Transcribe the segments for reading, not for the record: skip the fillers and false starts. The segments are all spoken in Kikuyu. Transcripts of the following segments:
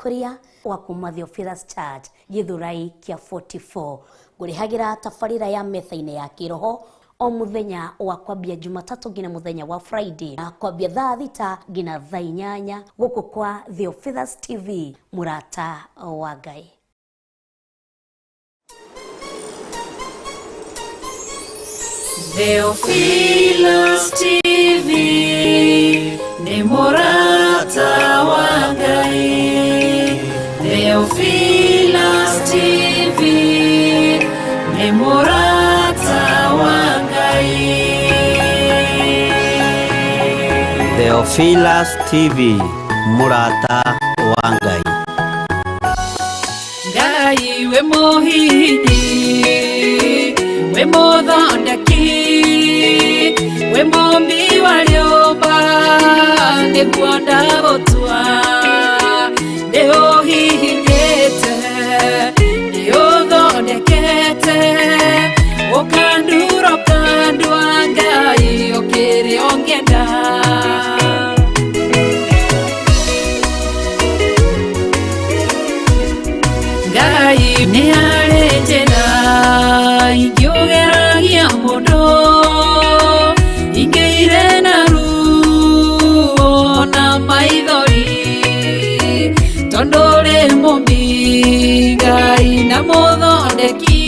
Kuria wa kuma Theophilus Church Githurai kia 44 ngurihagira tabarira ya metha-inĩ ya kiroho o muthenya wa kwambia Jumatatu nginya muthenya wa Friday na kwambia thaa 6 nginya thaa 8 guku kwa Theophilus TV murata wa Ngai. Theophilus TV ni murata wa Ngai. Theophilus TV ni murata wa Ngai. Theophilus TV murata wa Ngai. Ngai we muhihinyi, we muthondeki, we mumbi wa rĩũmba, nĩguo ndagũtua. Nĩũhihinyĩte, nĩũthondekete, ũkandura ũkandua, Ngai ũkĩrĩ ũngĩenda. Ngai nĩ harĩ njĩra ingĩũgeragia mũndũ, ingĩire na ruo na maithori, tondũ ũrĩ mũmbi Ngai na mũthondeki,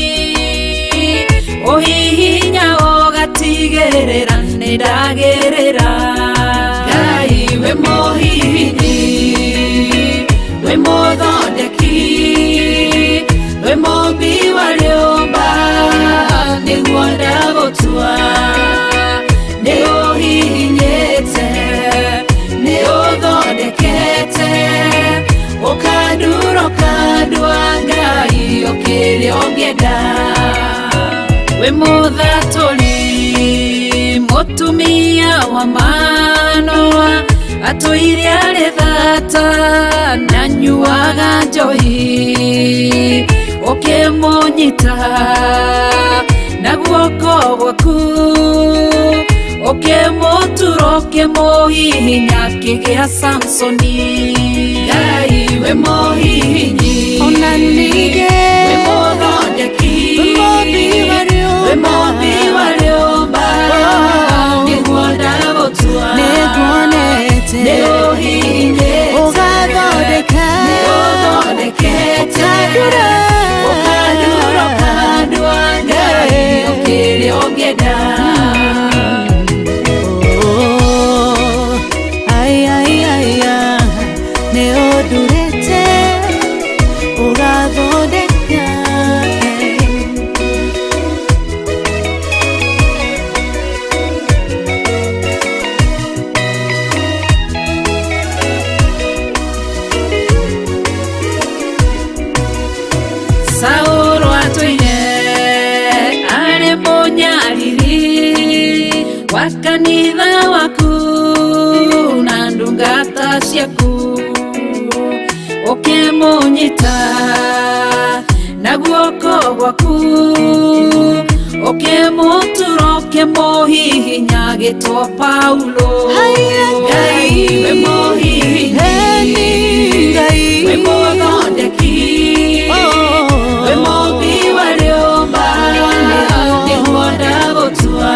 ũhihinya ũgatigĩrĩra nĩndagĩrĩra. Ngai we mũhihinyi, we mũthondeki, we mũmbi wa rĩũmba, nĩguo ndagũtua. Nĩũhihinyĩte, nĩũthondekete, ũkandura ũkandua, Ngai ũkĩrĩ ũngĩenda. We mũthatũri, mũtumia wa Manoa, atũire arĩ thata na nyuaga njohi, ũkĩmũnyita na guoko gwaku, ũkĩmũtura ũkĩmũhihinya akĩgĩa Samsoni. Ngai we mũhihinyi, Ona ningĩ we mũthondeki, we mũmbi wa we rĩũmba, mũmbi wa rĩũmba, nĩguo ndagũtua. Nĩnguonete Nĩũhihinyĩte, ũgathondeka, nĩũthondekete, ũkandura, ũkandura ũkandua, Ngai ũkĩrĩ ũngĩenda. Oh, ai, ai, ai, ah, nĩũndurĩte ũgathondeka. Saũlũ atũire arĩ mũnyariri wa kanitha waku na ndungata ciaku, ũkĩmũnyita na guoko gwaku, ũkĩmũtura ũkĩmũhihinya agĩtwo Paulo. Haiya, Ngai we mũhihinyi, Eni Ngai, we mũthondeki, Oh, we mũmbi wa rĩũmba, nĩguo ndagũtua.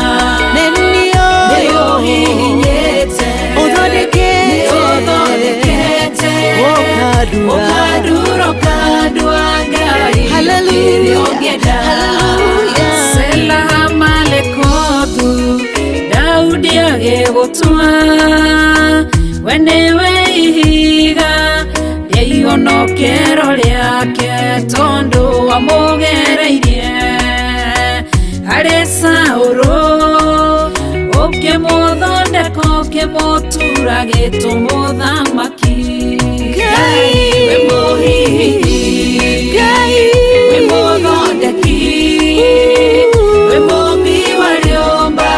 Nĩniĩ Nĩũhihinyĩte, ũthondekete, nĩũthondekete, ũkandura, ũkandura ũkandua, Ngai Hallelujah, ũkĩrĩ ũngĩenda. hallelujah. Sela Malekothu, Daudi agĩgũtua, we nĩwe ihiga rĩa ihonokero rĩake, tondũ wamũgereirie harĩ Saũlũ, ũkĩmũthondeka ũkĩmũtura gĩtũ mũthamaki. Ngai we mũhihinyi, Ngai, we mũthondeki, we mũmbi wa rĩũmba,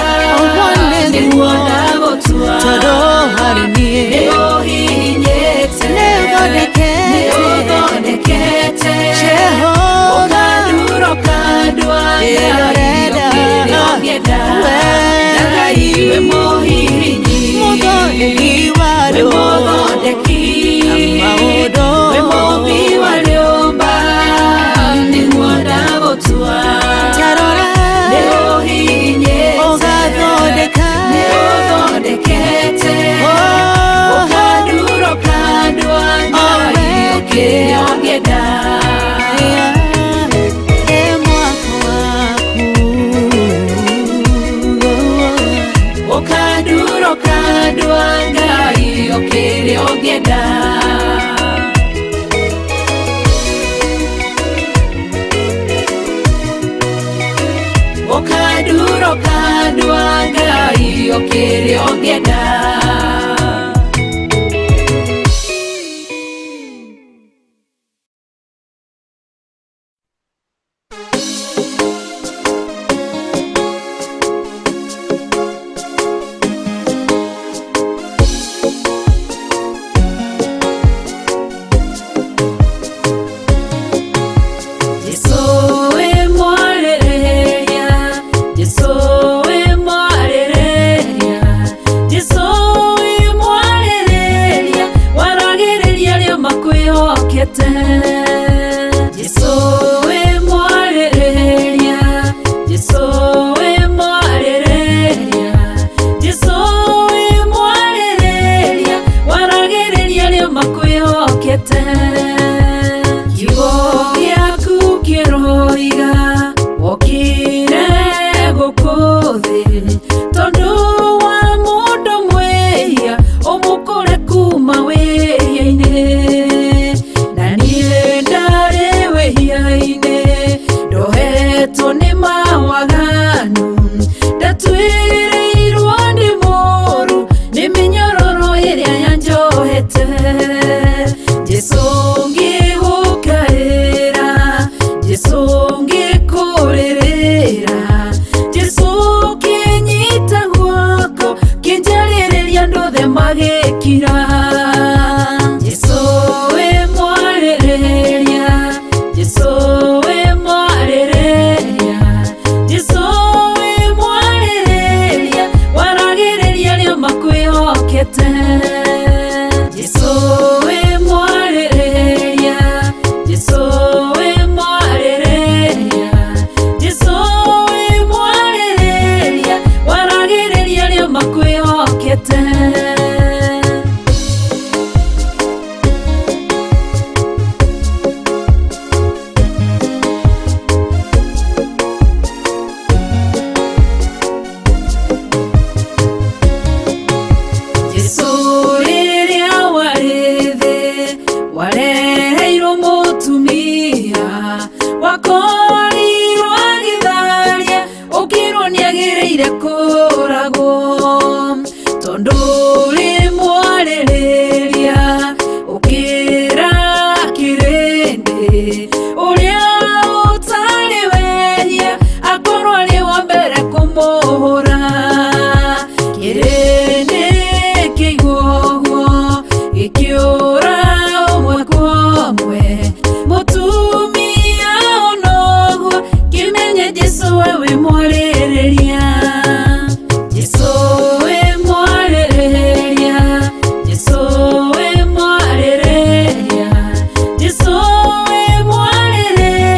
Ũguo nĩguo nĩguo, ndagũtua. tondũ harĩ niĩ Nĩũhihinyĩte, nĩũthondekete, nĩũthondekete, Jehova, ũkandura ũkandua, Ngai Ĩrorenda, ũkĩrĩ ũngĩenda. we Ngai we mũhihinyi, mũthondeki wa we rĩũmba, mũthondeki, maũndũ Ũngĩenda. Jesũ wĩ mwarĩrĩria, Jesũ wĩ mwarĩrĩria, Jesũ wĩ mwarĩrĩria, waragĩrĩria arĩa makwĩhokete. Jesũ wĩ mwarĩrĩria, Jesũ wĩ mwarĩrĩria, Jesũ wĩ mwarĩrĩria, waragĩrĩria arĩa makwĩhokete. Kiugo gĩaku kĩroiga wokire gũkũ thĩ tondũ wa mũndũ mwĩhia ũmũkũre kuma wĩhia-inĩ, na niĩ ndarĩ wĩhia-inĩ ndohetwo nĩ mawaganu, ndatuĩrĩirwo nĩ mũũru nĩ mĩnyororo ĩrĩa yanjohete. Jesũ ngĩgũkaĩra, Jesũ ngĩkũrĩrĩra, Jesũ kĩnyita guoko kĩnjarĩrĩria andũ othe magĩkira. Jesũ wĩ mwarĩrĩria, Jesũ wĩ mwarĩrĩria, Jesũ wĩ mwarĩrĩria, waragĩrĩria arĩa makwĩhokete. Jesũ wĩ mwarĩrĩria, Jesũ wĩ mwarĩrĩria, Jesũ wĩ mwarĩrĩria, waragĩrĩria arĩa makwĩhokete. Jesũ rĩrĩa warĩ thĩ wareheirwo mũtumia wakorirwo agĩtharia ũkĩrwo nĩagĩrĩire kũragwo, tondũ ũrĩ mwarĩrĩria ũkĩra kĩrĩndĩ ũrĩa ũtarĩ wehia akorwo arĩ wa mbere kũmũhũra. Kĩrĩndĩ kĩigua ũguo gĩkĩũra ũmwe kwa ũmwe, mũtumia ona ũguo kĩmenye Jesũ we wĩ mwarĩrĩria. Jesũ wĩ mwarĩrĩria, Jesũ wĩ mwarĩrĩria, Jesũ wĩ mwarĩrĩria,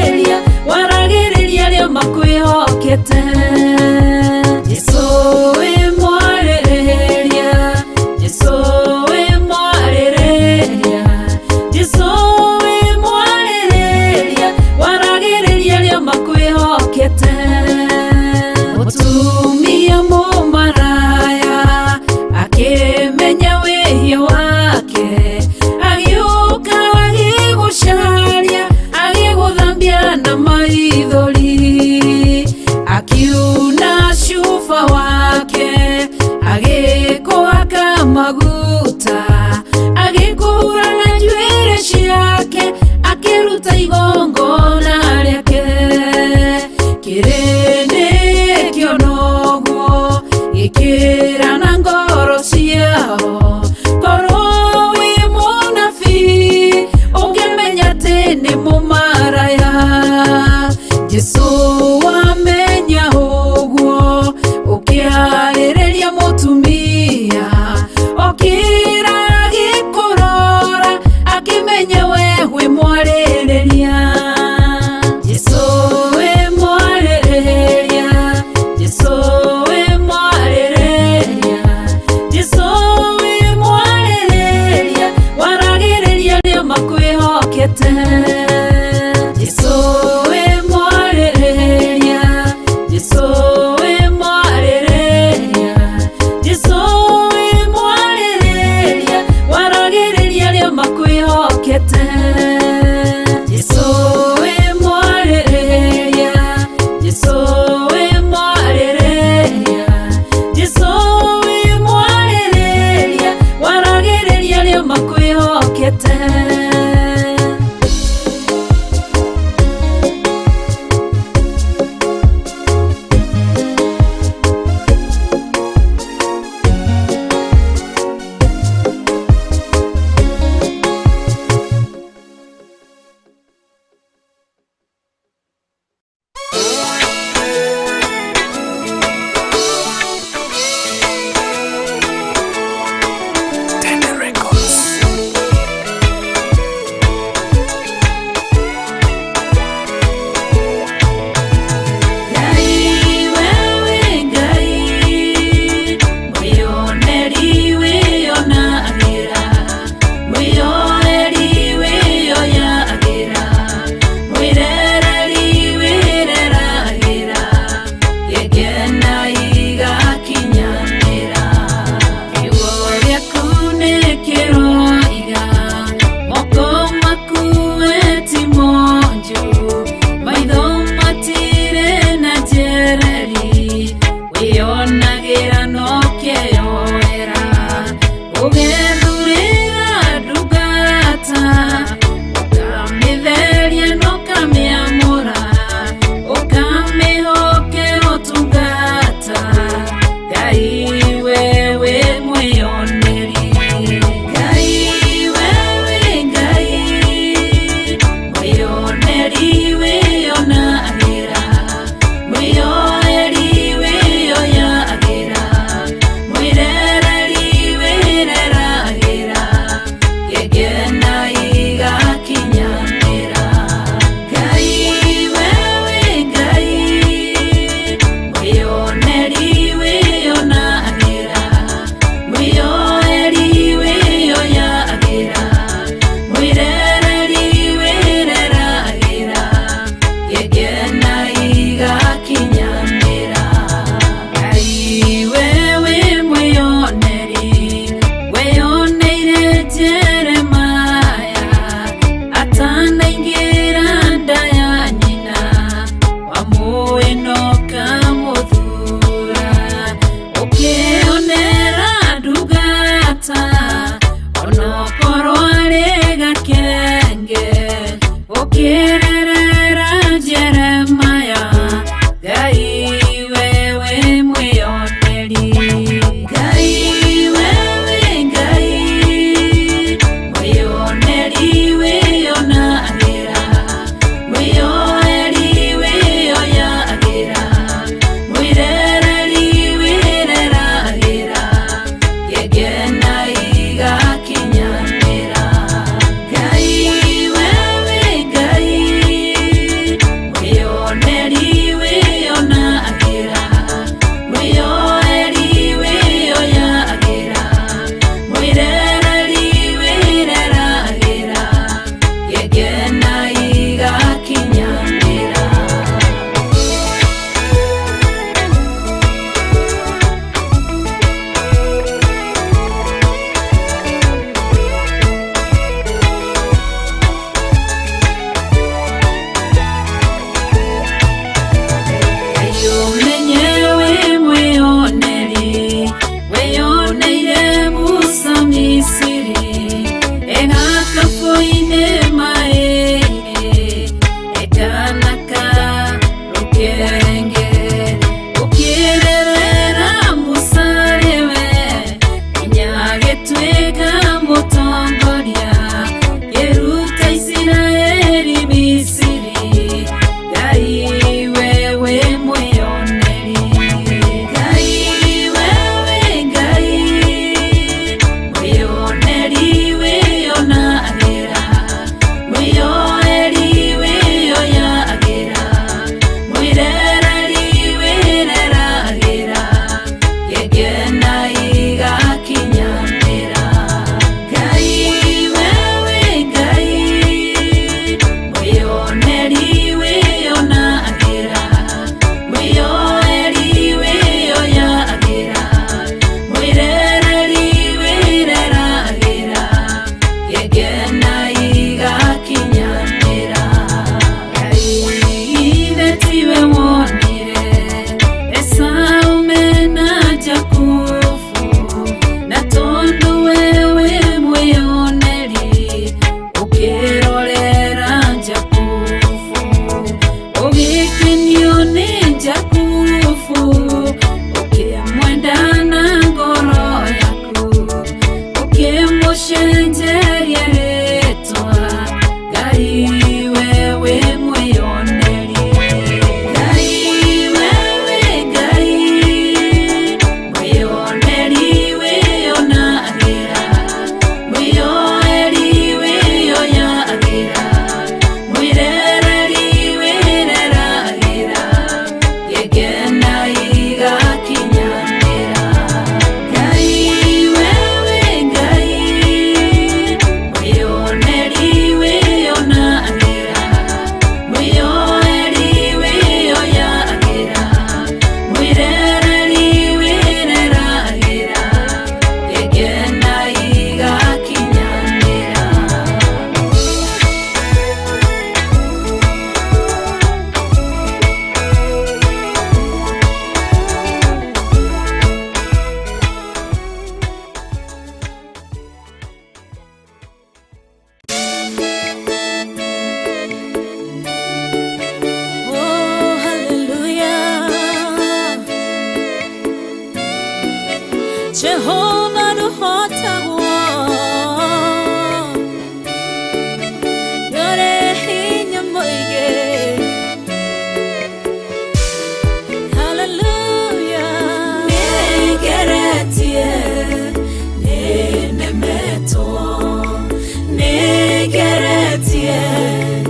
Nĩngeretie,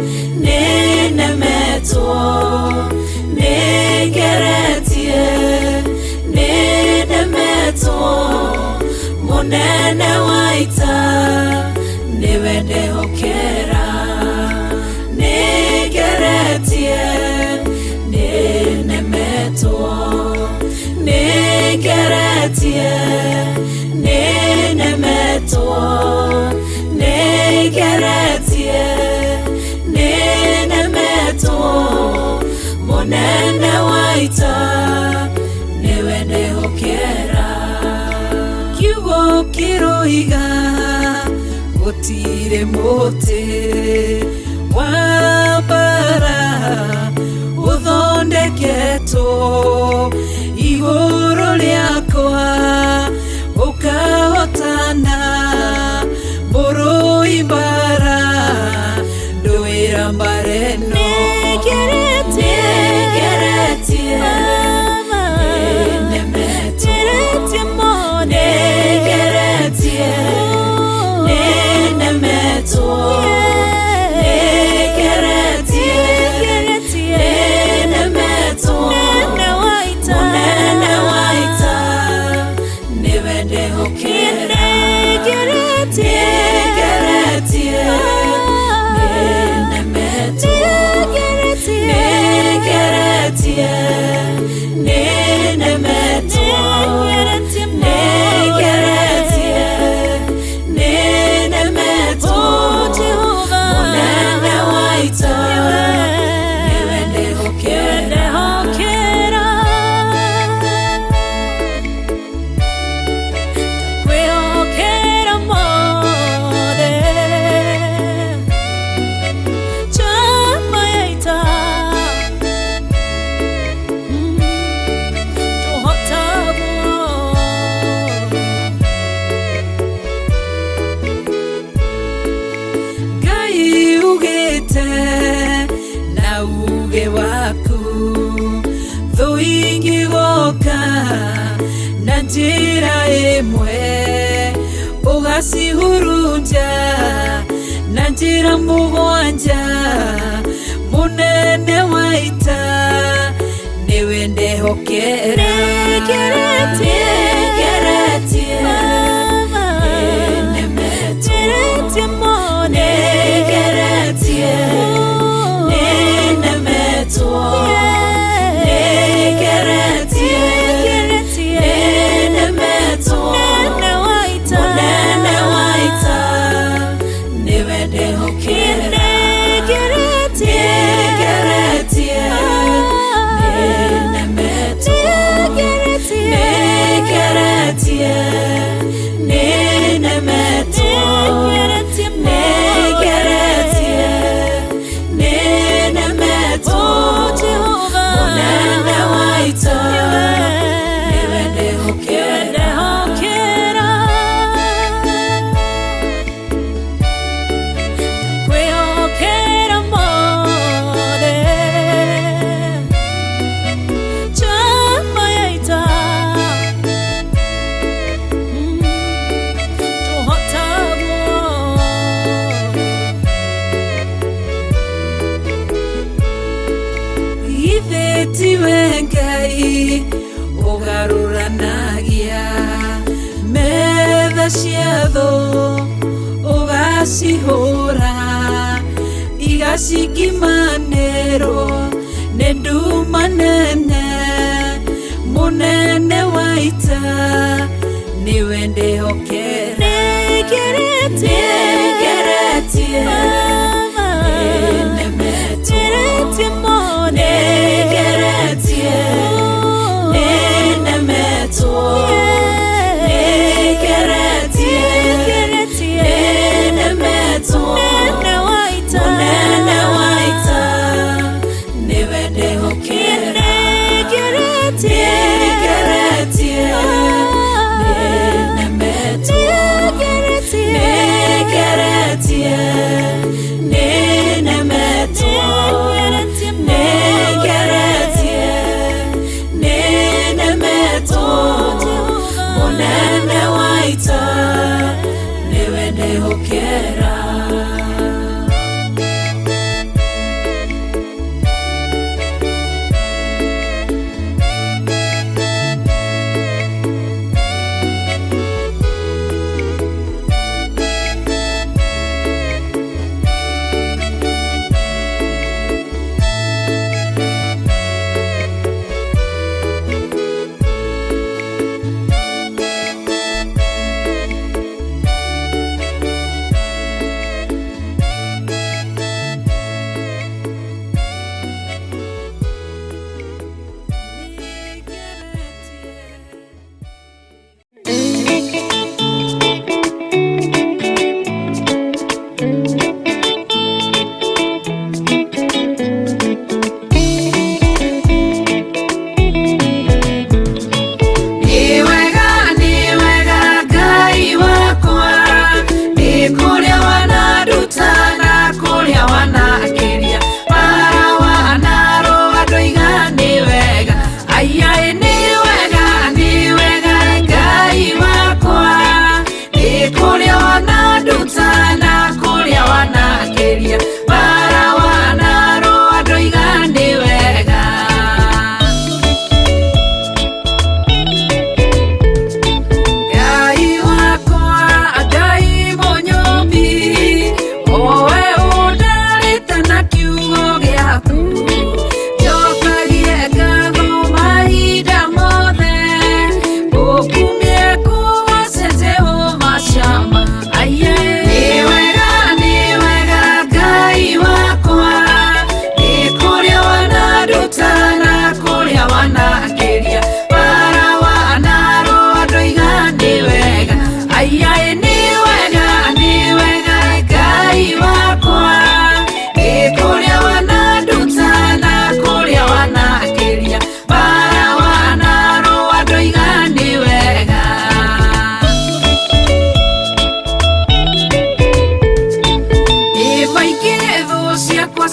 nĩnemetwo. Nĩngeretie, nĩnemetwo. Mũnene wa ita nĩwe ndehokera. Nĩngeretie, nĩnemetwo. Nĩngeretie, nĩnemetwo. Nĩngeretie, nĩnemetwo. Mũnene wa ita nĩwe ndehokera. Kiugo kĩroiga gũtirĩ mũtĩ wa mbara ũthondeketwo igũrũ rĩakwa ũkahotana mũrũi mbara ndũĩra mbara ĩno. Nĩngeretie, Nĩngeretie, nĩnemetwo. Nĩngeretie, nĩnemetwo. Nĩngeretie, nĩnemetwo. Mũnene wa ita nĩwe ndehokera. Nĩngeretie, nĩnemetwo. Nĩngeretie, nĩnemetwo. Nĩngeretie, nĩnemetwo. Mũnene wa ita nĩwe ndehokera. Kwĩhokera mothe chama ya ita tũhotagwo. Ngai ugĩte na uge waku thũ ingĩgoka na njĩra ĩmwe ũgacihurunja na njĩra mũgwanja mũnene wa ita nĩwe ndehokera. Nĩngeretie, Nĩngeretie, nĩnemetwo. Nĩngeretie, nĩnemetwo. Nĩngeretie, nĩnemetwo. Mũnene wa ita nĩwe ndehokera. Nĩngeretie, nĩnemetwo. Nĩngeretie, nĩnemetwo. Nĩngeretie, nĩnemetwo. Mũnene wa ita nĩwe ndehokera. Kwĩhokera mothe chama ya ita tũhotagwo. Githĩ tiwe Ngai ũgarũranagia metha cia thũ ũgacihũra igacingimanĩrwo nĩ nduma nene mũnene wa ita nĩwe ndehokera. Nĩngeretie, Nĩngeretie, nĩnemetwo. Nĩngeretie, nĩnemetwo. Nĩngeretie, nĩnemetwo. Mũnene wa ita nĩwe ndehokera. Nĩngeretie, nĩnemetwo. Nĩngeretie,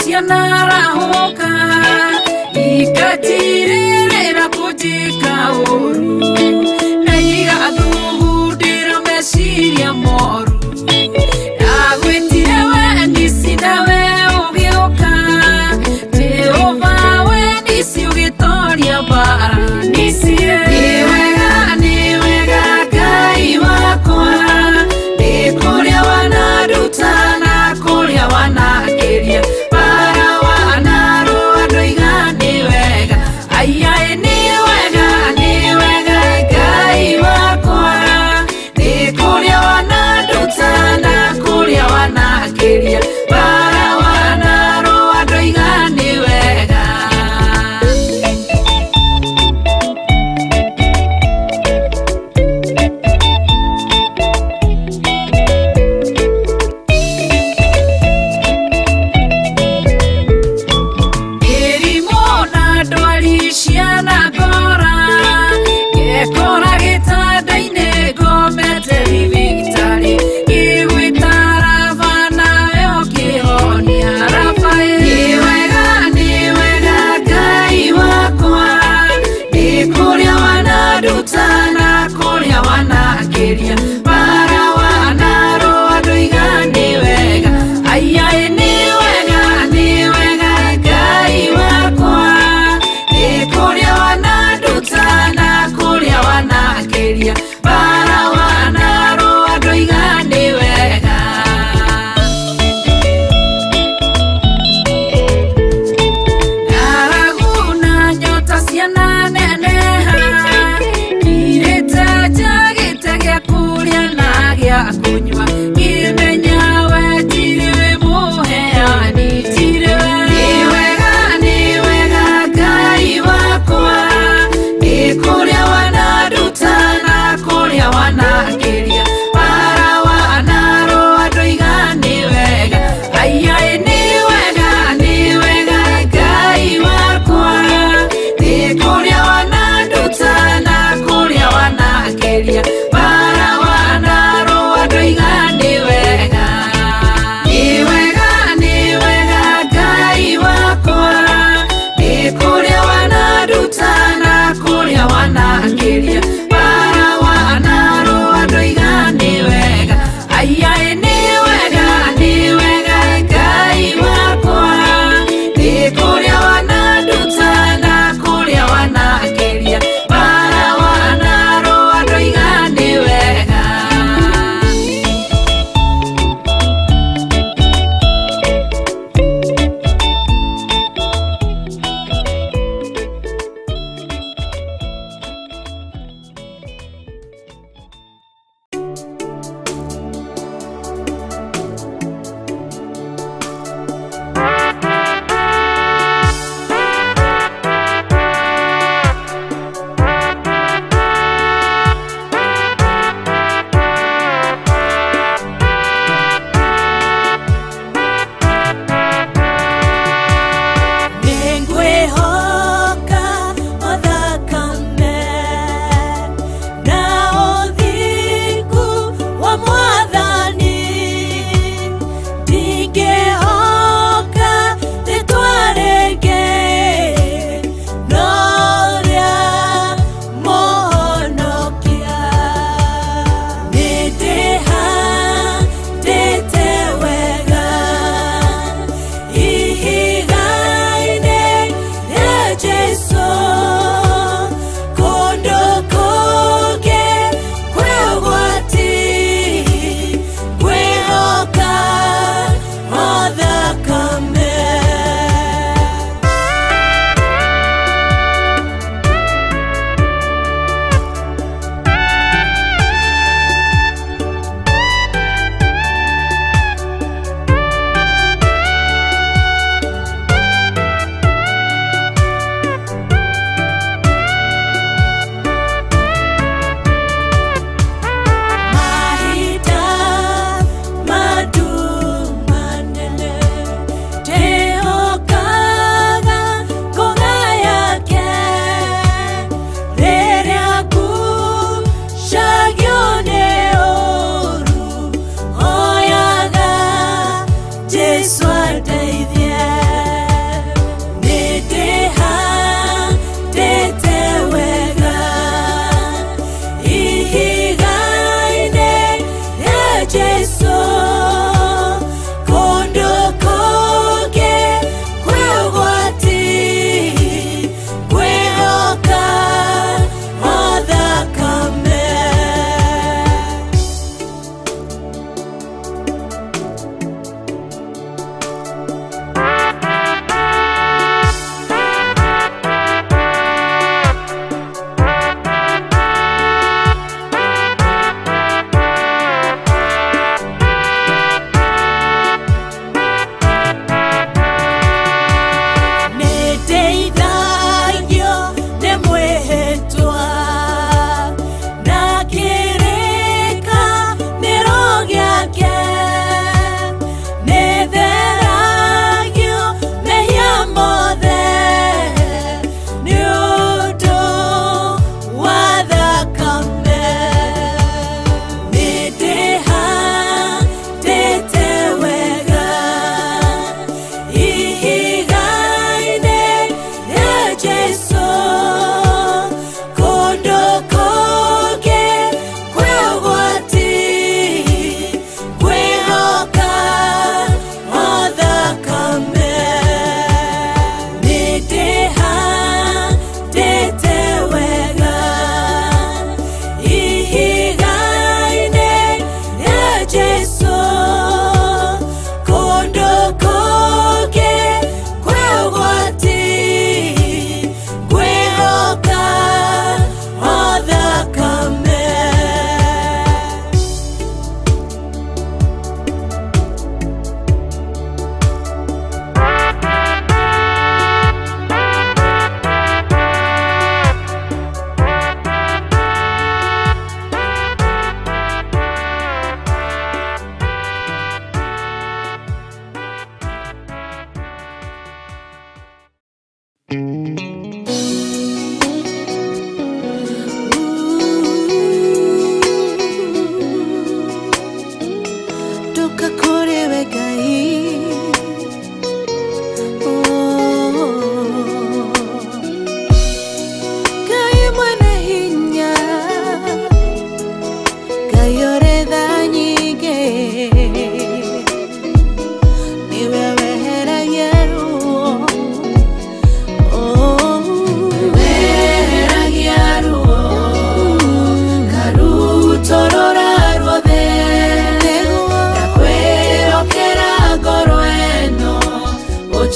Cianarahũka ikatirĩrĩra kũnjĩka ũru na igathugundĩra meciria moru. Ndagwĩtire we nisi nawe ũgĩũka, Jehova we nisi ũgĩtoria mbara nisi. Nĩ wega, nĩ wega Ngai wakwa, nĩ kũrĩa wananduta na kũrĩa wanangĩria, bara wanarũa ndoiga nĩ wega. Aiaĩ, nĩ wega, nĩ wega.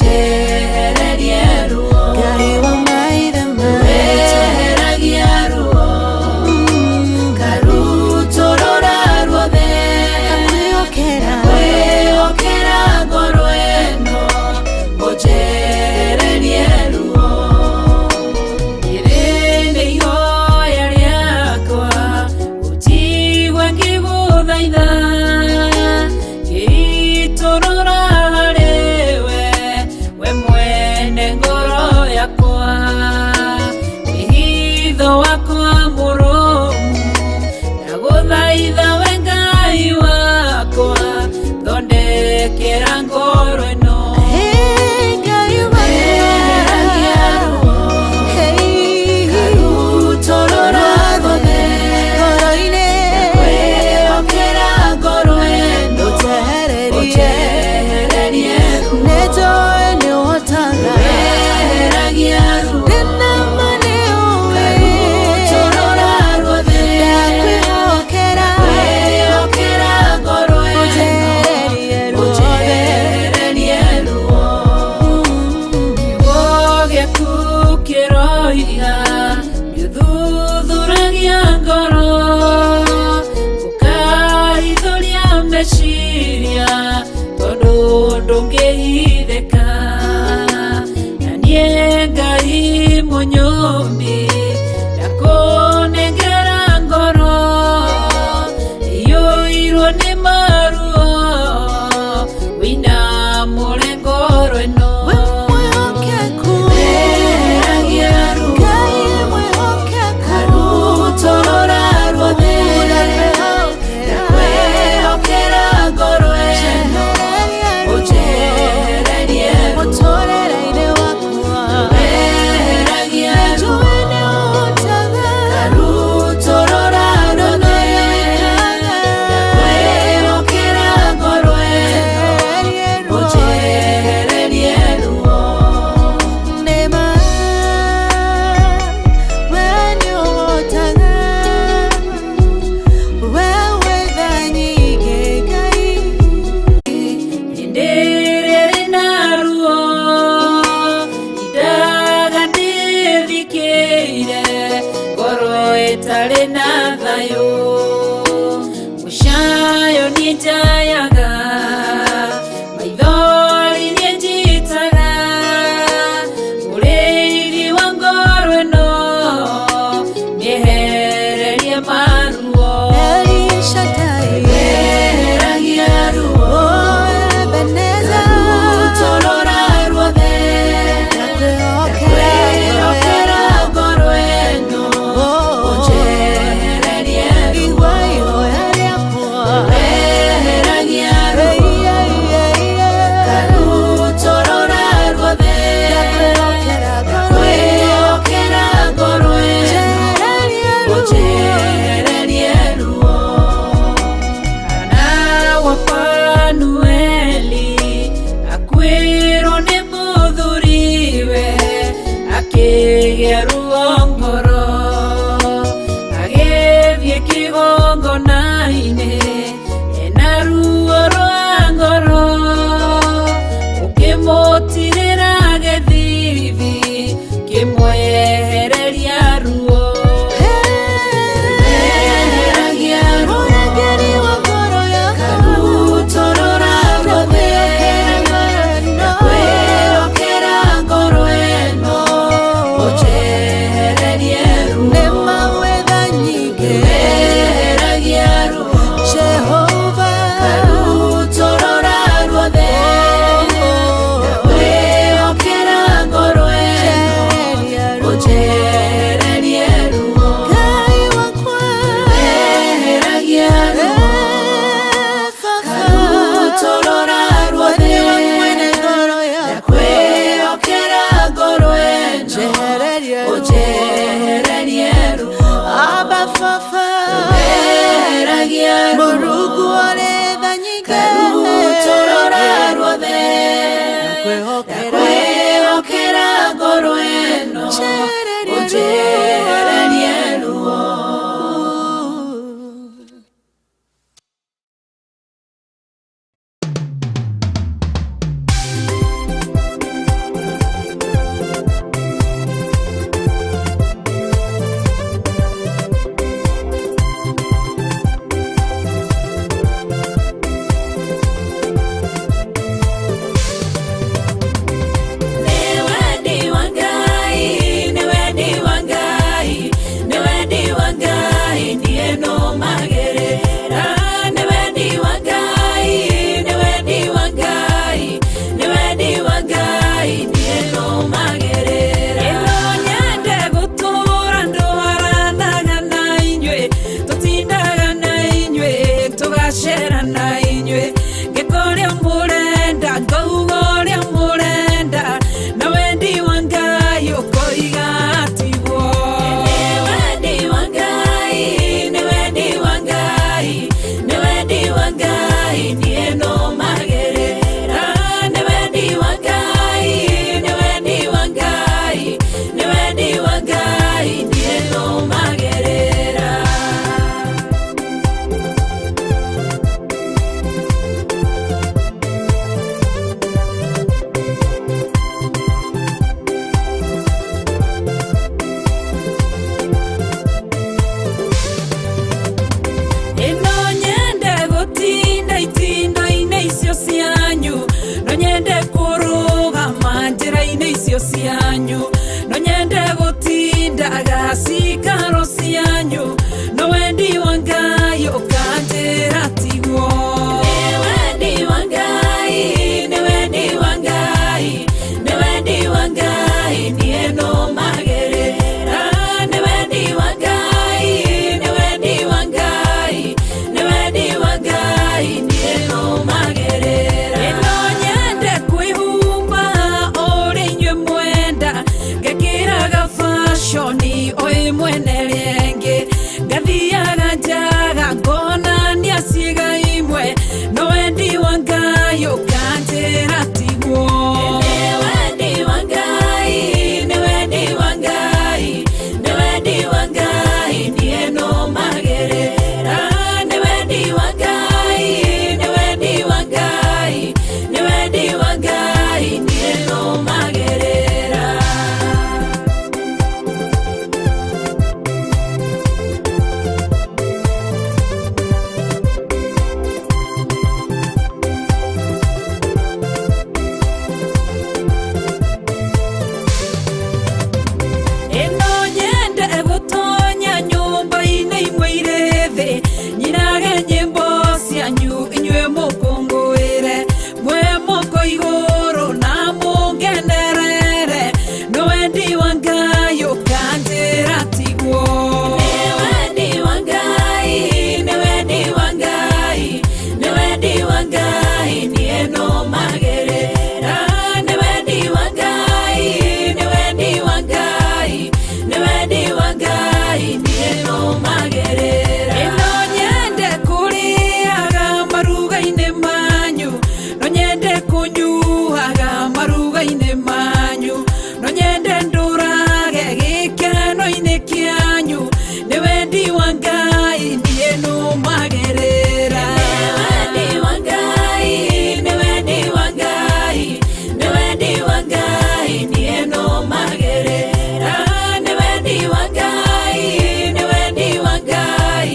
Ũnjehererie ruo. Ngai wa maithe maitũ. Weheragia ruo, ngarutũrũra ruothe. Ndakwĩhokera. Kwĩhokera ngoro ĩno, ũnjehererie ruo. Rĩrĩ nĩ ihoya rĩakwa, ũnjigue ngĩgũthaitha, ngĩitũrũra harĩwe, we mwene ngoro yakwa. Wĩhitho wakwa mũrũmu, ndagũthaitha we Ngai wakwa, thondekera ngoro ĩno. Hey, Ngai wakwa. Weheragia ruo, Hey, ngarutũrũra ruothe. Ngoro-inĩ. Kwĩhokera ngoro ĩno, Ũnjehererie. ũnjehererie ruo. Nĩnjũĩ nĩũhotaga. Weheragia ruo, Ndĩna ma nĩũĩ. ngarutũrũra ruothe. Ndakwĩhokera. Kwĩhokera ngoro ĩno, Ũnjehererie ruothe. ũnjehererie ruo. Kiugo gĩaku kĩroiga nĩũthuthuragia ngoro, ũkahithũria meciria, tondũ ndũngĩhithĩka. Na niĩ Ngai mũnyũmbi, ndakũnengera ngoro iyũirwo nĩ maruo, wĩinamũre ngoro ĩno. We mwĩhokeku. Weheragia ruo, Ngai mwĩhokeku. ngarutũrũra ruothe. Ndakwĩhokera. Ndakwĩhokera ngoro ĩno, Njehererie ruo. ũnjehererie ruo. Mũtũũrĩre-inĩ wakwa. Weheragia ruo, Nĩnjũĩ nĩũhotaga. ngarutũrũra ruothe. Ndakwĩhokera ngoro ĩno, Njehererie ruo. ũnjehererie ruo. Nĩ ma, we nĩũhotaga. We wĩ tha nyingĩ, Ngai. Hĩndĩ ĩrĩa ĩrĩ na ruo, indaga ndĩthikĩire, ngoro ĩtarĩ na thayũ. Mũcayo niĩ njayaga, maithori niĩ njitaga, mũrĩithi wa ngoro ĩno, mĩehererie maruo. El Shaddai. Weheragia ruo, Oh, Ebenezer. ngarutũrũra ruothe. Ndakwĩhokera. Ndakwĩhokera ngoro ĩno, Oh, ũnjehererie ruo. Igua ihoya rĩakwa. Weheragia Hey, ruo, yeah, yeah, yeah. ngarutũrũra ruothe. Ndakwĩhokera ngoro ĩno. Ndakwĩhokera ngoro ĩno, Njehererie ruo. ũnjehererie ruo. Hana wa Fanueli akuĩrwo nĩ mũthuriwe, akĩgĩa ruo ngoro, agĩthiĩ kĩgongona-inĩ ena ruo rwa ngoro, ũkĩmũtirĩra gĩthithi, kĩmwehereria ruo. Weheragia ruo, Mũrangĩri wa ngoro yakwa. ngarutũrũra ruothe. Ndakwĩhokera ngoro ĩno, ũnjehererie ruo. Nĩ ma wĩ tha nyingĩ. Weheragia ruo, Jehova. ngarutũrũra ruothe. Ndakwĩhokera ngoro ĩno, Njehererie ruo. ũnjehererie ruo. Ngai wakwa. Weheragia ruo, Eh, Baba. ngarutũrũra ruothe. Nĩwe mwene ngoro yakwa. Ndakwĩhokera ngoro ĩno, Njehererie ruo. ũnjehererie ruo. Abba Baba. Weheragia ruo, Mũrungu ũrĩ tha nyingĩ. ngarutũrũra ruothe. Ndakwĩhokera. Ndakwĩhokera ngoro ĩno, Njehererie ruo. ũnjehererie ruo. Thank icio cianyu no nyende gũtindaga cikaro cianyu no wendi wa Ngai ũkanjĩra tiguo. Nĩ wendi wa Ngai, nĩ wendi wa Ngai, nĩ wendi wa Ngai niĩ nũmagĩrĩra. Nĩ wendi wa Ngai, nĩ wendi wa Ngai, nĩ wendi wa Ngai niĩ nũmagĩrĩra. Ĩno nyende kwĩhumba ũrĩa inyuĩ mwenda, ngekĩraga fashoni o ĩmwe na ĩrĩa ĩngĩ, ngathiaga njaga ngonania ciĩga imwe, no wendi wa Ngai ũkanjĩra tiguo. Nĩ wendi wa Ngai, nĩ wendi wa Ngai, nĩ wendi wa Ngai niĩ nũmagĩrĩra. Nĩ wendi wa Ngai, nĩ wendi wa Ngai, nĩ wendi wa Ngai niĩ nũmagĩrĩra. Ĩno nyende gũtonya nyũmba-inĩ imwe irĩ thĩ, nyinage nyĩmbo cianyu inyuĩ mũkũngũĩre, mwĩ moko igũrũ na mũngenerere, no wendi wa Ngai ũkanjĩra tiguo. Nĩ wendi wa Ngai, nĩ wendi wa Ngai, nĩ wendi wa Ngai niĩ nũmagĩrĩra. Nĩ wendi wa Ngai, nĩ wendi wa Ngai, nĩ wendi wa Ngai niĩ nũmagĩrĩra. Ĩno nyende kũrĩaga maruga-inĩ manyu, no nyende kũnyuaga maruga-inĩ manyu, no nyende ndũrage gĩkeno-inĩ kĩanyu, nĩ wendi wa Ngai niĩ nũmagĩrĩra. Nĩ wendi wa Ngai, nĩ wendi wa Ngai, nĩ wendi wa Ngai niĩ nũmagĩrĩra. Nĩ wendi wa Ngai, nĩ wendi wa Ngai,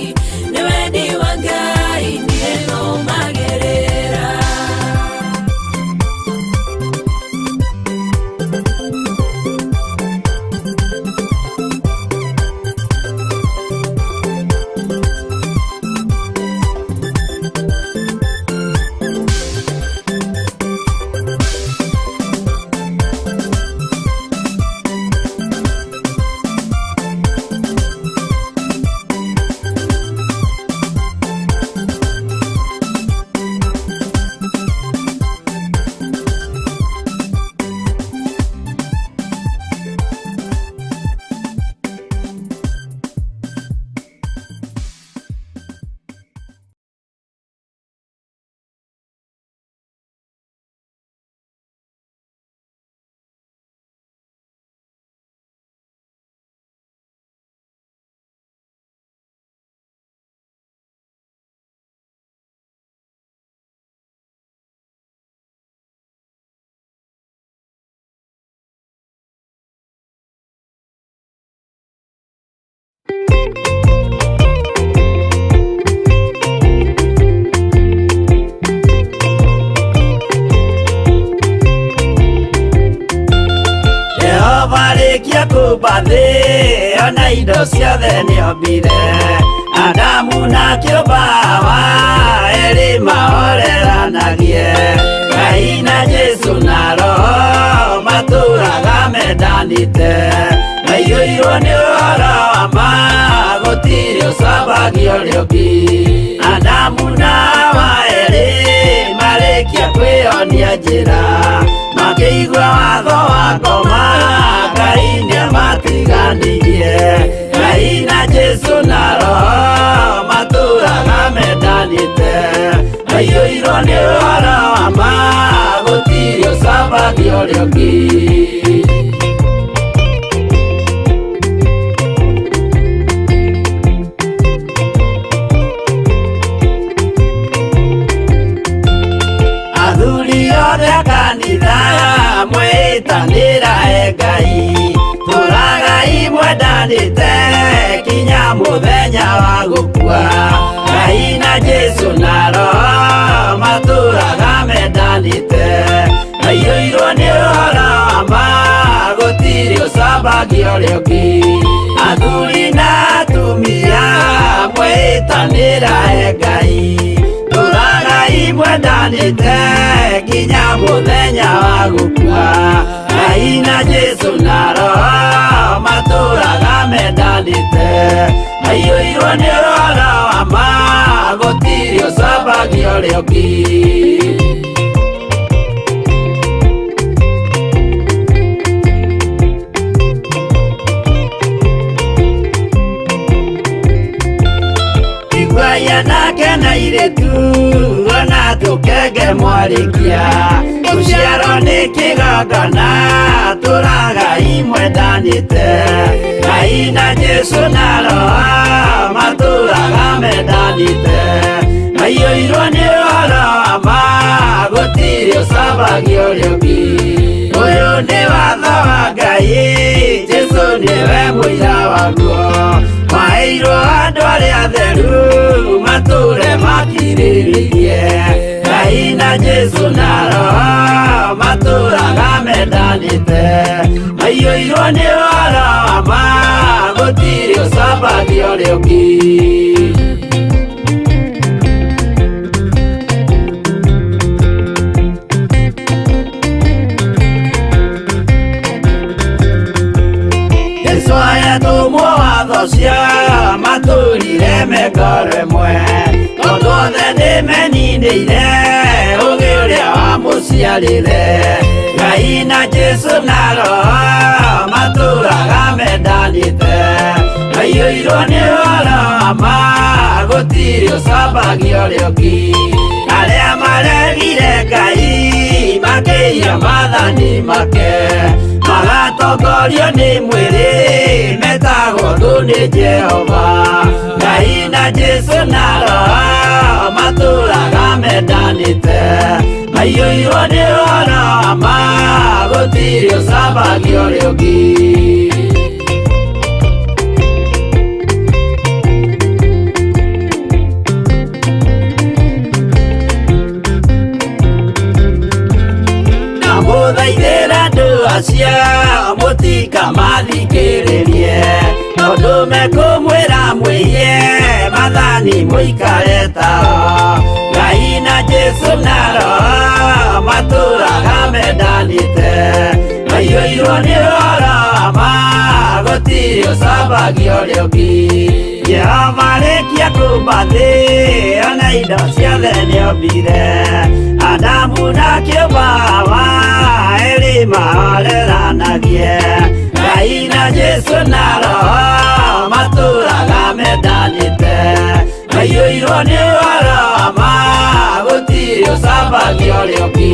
nĩ wendi wa Ngai niĩ nũmagĩrĩra. Jehova arĩkia kũmba thĩ ona indo ciothe nĩombire, Adamu na kĩũmba Hawa erĩ mahoreranagie, Ngai na Jesũ na Roho matũraga mendanĩte, maiyũirwo nĩ ũhoro wa ma gũtirĩ ũcambagio ũrĩa ũngĩ. Adamu na Hawa erĩ marĩkia kwĩyonia njĩra, makĩigua watho wa ngoma Ngai nĩamatiganirie. Ngai na Jesũ na Roho matũraga mendanĩte, maiyũirwo nĩ ũhoro wa ma gũtirĩ ũcambagio ũrĩa ũngĩ. Athuri othe a kanitha mwĩtanĩra e Ngai, tũragai mwendanĩte kinya mũthenya wa gũkua. Ngai na Jesũ na Roho matũraga mendanĩte, maiyũirwo nĩ ũhoro wa ma ũcambagia ũrĩa ũngĩ. Athuri na atumia mwĩtanĩra he Ngai, tũragai mwendanĩte nginya mũthenya wa gũkua. Ngai na Jesũ na Roho matũraga mendanĩte, maiyũirwo nĩ ũhoro wa ma, gũtirĩ ũcambagia ũrĩa ũngĩ. Iguai anake na airĩtu ona tũkenge mwarĩkia, gũciarwo nĩ kĩgongona, tũragai mwendanĩte. Ngai na Jesũ na Roho matũraga mendanĩte, maiyũirwo nĩ ũhoro wa ma, gũtirĩ ũcambagia ũrĩa ũngĩ. Ũyũ nĩ watho wa Ngai, Jesũ nĩwe mũira waguo, maheirwo andũ arĩa atheru matũre makirĩrĩirie. Ngai na Jesũ na Roho matũraga mendanĩte, maiyũirwo nĩ ũhoro wa ma, gũtirĩ ũcambagia ũrĩa ũngĩ. Jesũ ayatũmwo watho cia matũrire me ngoro ĩmwe, tondũ othe nĩmeninĩire ũgĩ ũrĩa wamũciarire. Ngai na Jesũ na Roho matũraga mendanĩte, maiyũirwo nĩ ũhoro wa ma, gũtirĩ ũcambagia ũrĩa ũngĩ. Arĩa maregire Ngai makĩiya maathani make, magatongorio nĩ mwĩrĩ, metagwo thũ nĩ Jehova. Ngai na Jesũ na Roho matũraga mendanĩte, maiyũirwo nĩ ũhoro wa ma, gũtirĩ ũcambagia ũrĩa ũngĩ. Ndamũthaithĩra andũ acio mũtikamathikĩrĩrie, tondũ mekũmwĩra mwĩiye maathani mũikare tao. Ngai na Jesũ na Roho matũraga mendanĩte, maiyũirwo nĩ ũhoro wa ma, gũtirĩ ũcambagia ũrĩa ũngĩ. Jehova arĩkia kũũmba thĩ ona indo ciothe nĩombire, Adamu na kĩũmba Hawa erĩ mahoreranagie. Ngai na Jesũ na Roho matũraga mendanĩte, maiyũirwo nĩ ũhoro wa ma, gũtirĩ ũcambagia ũrĩa ũngĩ.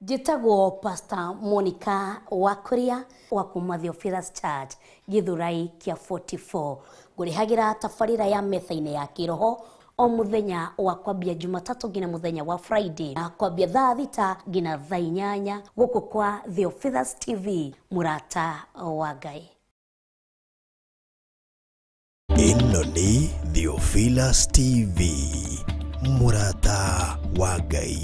Njĩtagwo Pastor Monica Wakuria wa kuma Theophilus Church Githurai kĩa 44. Ngũrĩhagĩra tabarĩra ya metha-inĩ ya kĩroho o mũthenya wa kwambia Jumatatũ nginya mũthenya wa Friday, na kwambia thaa 6 nginya thaa 8 gũkũ kwa Theophilus TV, mũrata wa Ngai. Ĩno nĩ Theophilus TV, mũrata wa Ngai.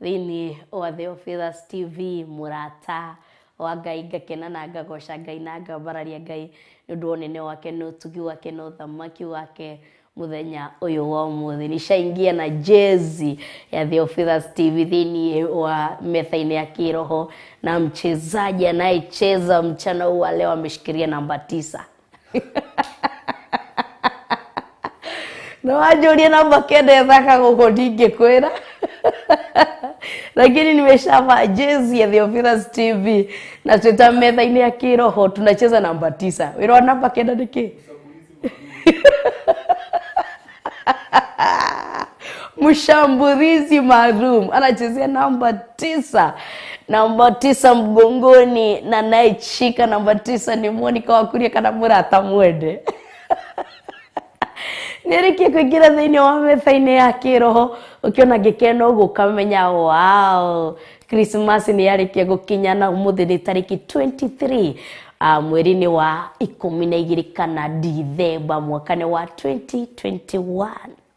Thĩinĩ wa Theophilus TV, mũrata wa Ngai, ngakena na ngagoca Ngai na ngambararia Ngai nĩ ũndũ wa ũnene wake na ũtugi wake na ũthamaki wake muthenya ũyũ wa ũmũthĩ. Nishaingia na jezi ya Theophilus TV thĩinĩ wa metha-inĩ ya kĩroho, na mchezaji anayecheza mchana huu wa leo ameshikilia namba 9. No wanjũrie namba 9 ĩthaka gũkũ ndingĩkwĩra, lakini nimeshavaa jezi ya Theophilus TV na twĩta metha-inĩ ya kĩroho tunacheza namba 9. Wĩra wa namba 9 nĩ kĩ? Mshambulizi maalum anachezea namba 9, namba 9 mgongoni, na anayeshika namba 9 ni Monica Wakuria kana Murata Mwende. Nĩrĩkie kũingĩra thĩinĩ wa metha-inĩ ya kĩroho ũkĩona gĩkeno ũguo ũkamenya wow, Christmas nĩ yarĩkia gũkinya na ũmũthĩ nĩ tarĩki 23 mweri-inĩ wa 12 kana Dithemba mwaka-inĩ wa 2021.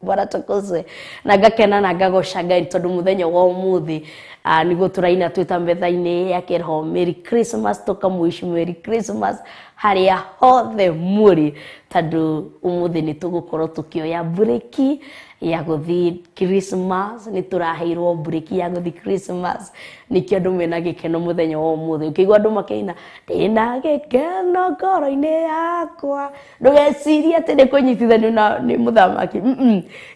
Bwana tukuzwe. Na ngakena na ngagoca Ngai tondũ mũthenya wa ũmũthĩ nĩguo tũraina twĩta metha-inĩ ya kĩroho Merry Christmas, tũkamũici Merry Christmas harĩa hothe mũrĩ, tondũ ũmũthĩ nĩ tũgũkorwo tũkĩoya breki ya gũthiĩ Christmas. Nĩ tũraheirwo breki ya gũthiĩ Christmas, nĩkĩo andũ mena gĩkeno mũthenya wa ũmũthĩ. Ũkĩigua andũ makĩina ndĩna gĩkeno ngoro-inĩ yakwa, ndũgecirie atĩ nĩ kũnyitithanio na nĩ mũthamaki.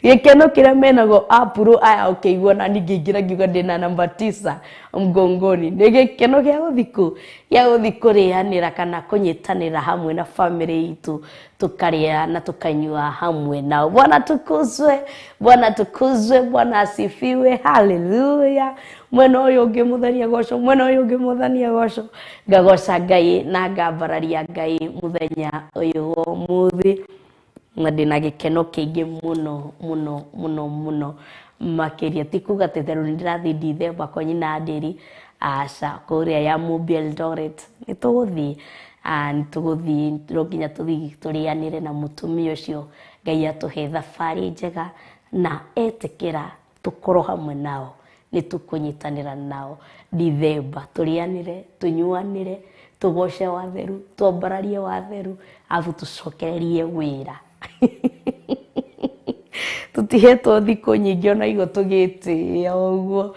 Gĩkeno kĩrĩa menaguo apuro aya ũkĩigua, na niĩ ngĩingĩra ngiuga ndĩna namba 9 mgongoni, nĩ gĩkeno gĩa gũthiĩ gĩa gũthiĩ kũrĩanĩra kana kũnyitanĩra hamwe na famĩlĩ itũ, tukarĩa na tukanyua hamwe nao. Bwana tukuzwe, Bwana tukuzwe, Bwana asifiwe, haleluya. Mwena ũyũ ũngĩ mũthania goco, mwena ũyũ ũngĩ mũthania goco. Ngagoca Ngai na ngambararia Ngai mũthenya ũyũ wa ũmũthĩ, na ndĩna gĩkeno kĩingĩ mũno mũno mũno mũno makĩria. Ti kuga atĩ therũ nĩ ndĩrathiĩ Dithemba kwa nyina Ndĩri, aca, kũrĩa ya Mũmbi Eldoret nĩ tũgũthiĩ, nĩ tũgũthiĩ, no nginya tũthiĩ tũrĩanĩre na mũtumia ũcio. Ngai atũhe thabarĩ njega na etĩkĩra tũkorwo hamwe nao, nĩ tũkũnyitanĩra nao Dithemba, tũrĩanĩre, tũnyuanĩre, tũgoce watheru, twambararie watheru, arabu tũcokererie wĩra. Tũtihetwo thikũ nyingĩ ona igo tũgĩtĩĩa ũguo.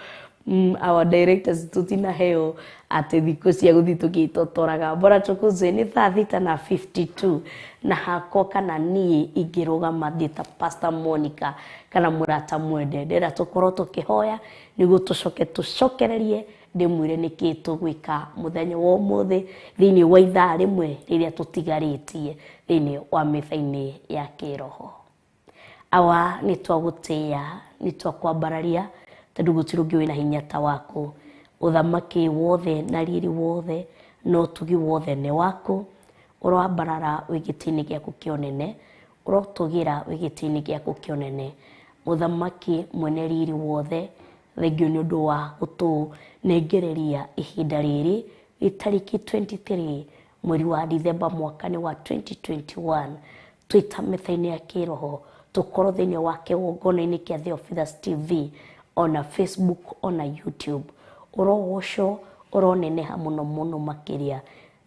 Our directors tutinaheo atĩ thikũ cia gũthiĩ tũgĩtotoraga. Bora tukuzwe nĩ thaa 6:52 na hakwa kana niĩ ingĩrũgama ndĩ ta Pastor Monica kana Mũrata Mwende, ndĩrenda tũkorwo tũkĩhoya nĩguo tũcoke tũcokererie ndĩmwĩre nĩkĩĩ tũgwĩka mũthenya wa ũmũthĩ thĩinĩ wa ithaa rĩmwe rĩrĩa tũtigarĩtie thĩinĩ wa metha-inĩ ya kĩroho. Awa nĩ twagũtĩĩa, nĩ twakwambararia, tondũ gũtirĩ ũngĩ wĩna hinya ta waku. Ũthamaki wothe na riri wothe na ũtugi wothe nĩ waku. Ũroambarara wĩ gĩtĩ-inĩ gĩaku kĩa ũnene, ũrotũgĩra wĩ gĩtĩ-inĩ gĩaku kĩa ũnene. Mũthamaki mwene riri wothe, thengiũ nĩ ũndũ wa gũtũnengereria ihinda rĩrĩ nĩ tarĩki 23 mweri wa Dithemba mwaka-inĩ wa 2021, twĩta metha-inĩ ya kĩroho tũkorwo thĩinĩ wa kĩgongona-inĩ kĩa Theophilus TV ona Facebook ona YouTube. Ũrogocwo, ũroneneha mũno mũno makĩria.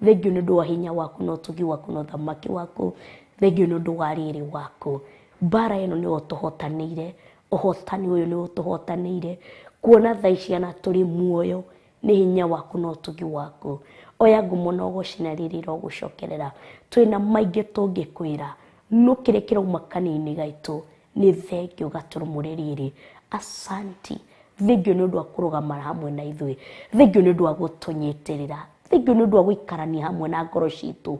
Thengiũ nĩ ũndũ wa hinya waku na ũtugi waku na ũthamaki waku, thengiũ nĩ ũndũ wa riri waku. Mbara ĩno nĩwe ũtũhotanĩire, ũhotani ũyũ nĩwe ũtũhotanĩire. Kuona thaa ici ana tũrĩ muoyo nĩ hinya waku na ũtugi waku. Oya ngumo na ũgoci na riri irogũcokerera. Twĩna maingĩ tũngĩkwĩra, no kĩrĩa kĩrauma kanua-inĩ gaitũ nĩ thengiũ gatũrũmũ rĩrĩ. Asanti, thengiũ nĩ ũndũ wa kũrũgama hamwe na ithuĩ, thengiũ nĩ ũndũ wa gũtũnyitĩrĩra, thengiũ nĩ ũndũ wa gũikarania hamwe na ngoro citũ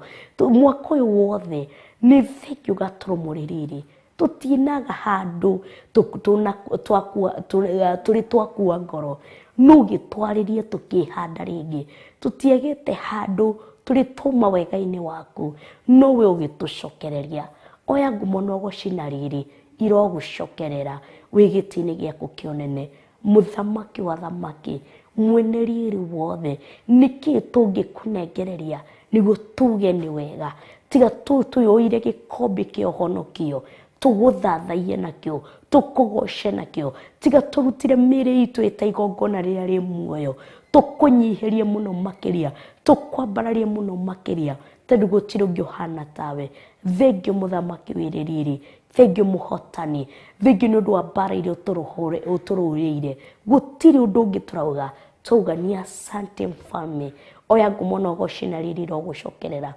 mwaka ũyũ wothe. Nĩ thengiũ gatũrũmũ rĩrĩ. Tũtinaga handũ tũrĩ twakua ngoro, no ũgĩtwarĩrie tũkĩhanda rĩngĩ. Tũtiagĩte handũ tũrĩ twauma wega-inĩ waku, no we ũgĩtũcokereria. Oya ngumo na ũgoci na riri irogũcokerera wĩ gĩtĩ-inĩ gĩaku kĩa ũnene, mũthamaki wa thamaki, mwene riri wothe. Nĩkĩĩ tũngĩkũnengereria nĩguo tuge nĩ wega? Tiga tũyũire gĩkombe kĩa ũhonokio, Tũgũthathaiye nakĩo, tũkũgoce nakĩo. Tiga tũrutire mĩĩrĩ itũ ĩta igongona rĩrĩa rĩ muoyo, tũkũnyihĩrie mũno makĩria, tũkwambararie mũno makĩria, tondũ gũtirĩ ũngĩ ũhana tawe. Thengio mũthamaki wĩrĩ riri, thengio mũhotani, thengio nĩ ũndũ wa mbara iria ũtũrũĩrĩire. Gũtirĩ ũndũ ũngĩ tũrauga, twauga ni asante mfalme. Oya ngumo na ũgoci na riri irogũcokerera.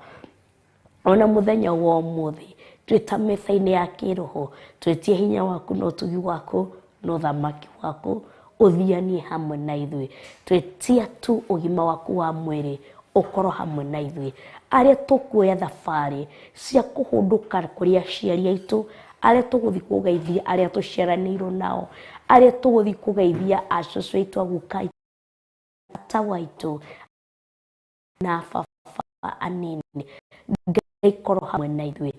Ona mũthenya wa ũmũthĩ twĩta metha-inĩ ya kĩroho, twĩtie hinya waku na ũtugi waku na ũthamaki waku ũthianie hamwe na ithuĩ. Twĩtia tu ũgima waku wa mwĩrĩ ũkorwo hamwe na ithuĩ. Arĩa tũkuoya thabarĩ cia kũhũndũka kũrĩ aciari aitũ, arĩa tũgũthiĩ kũgeithia arĩa tũciaranĩirwo nao, arĩa tũgũthiĩ kũgeithia acũcũ aitũ, aguka aitũ, tata waitũ na baba anini, Ngai korwo hamwe na ithuĩ.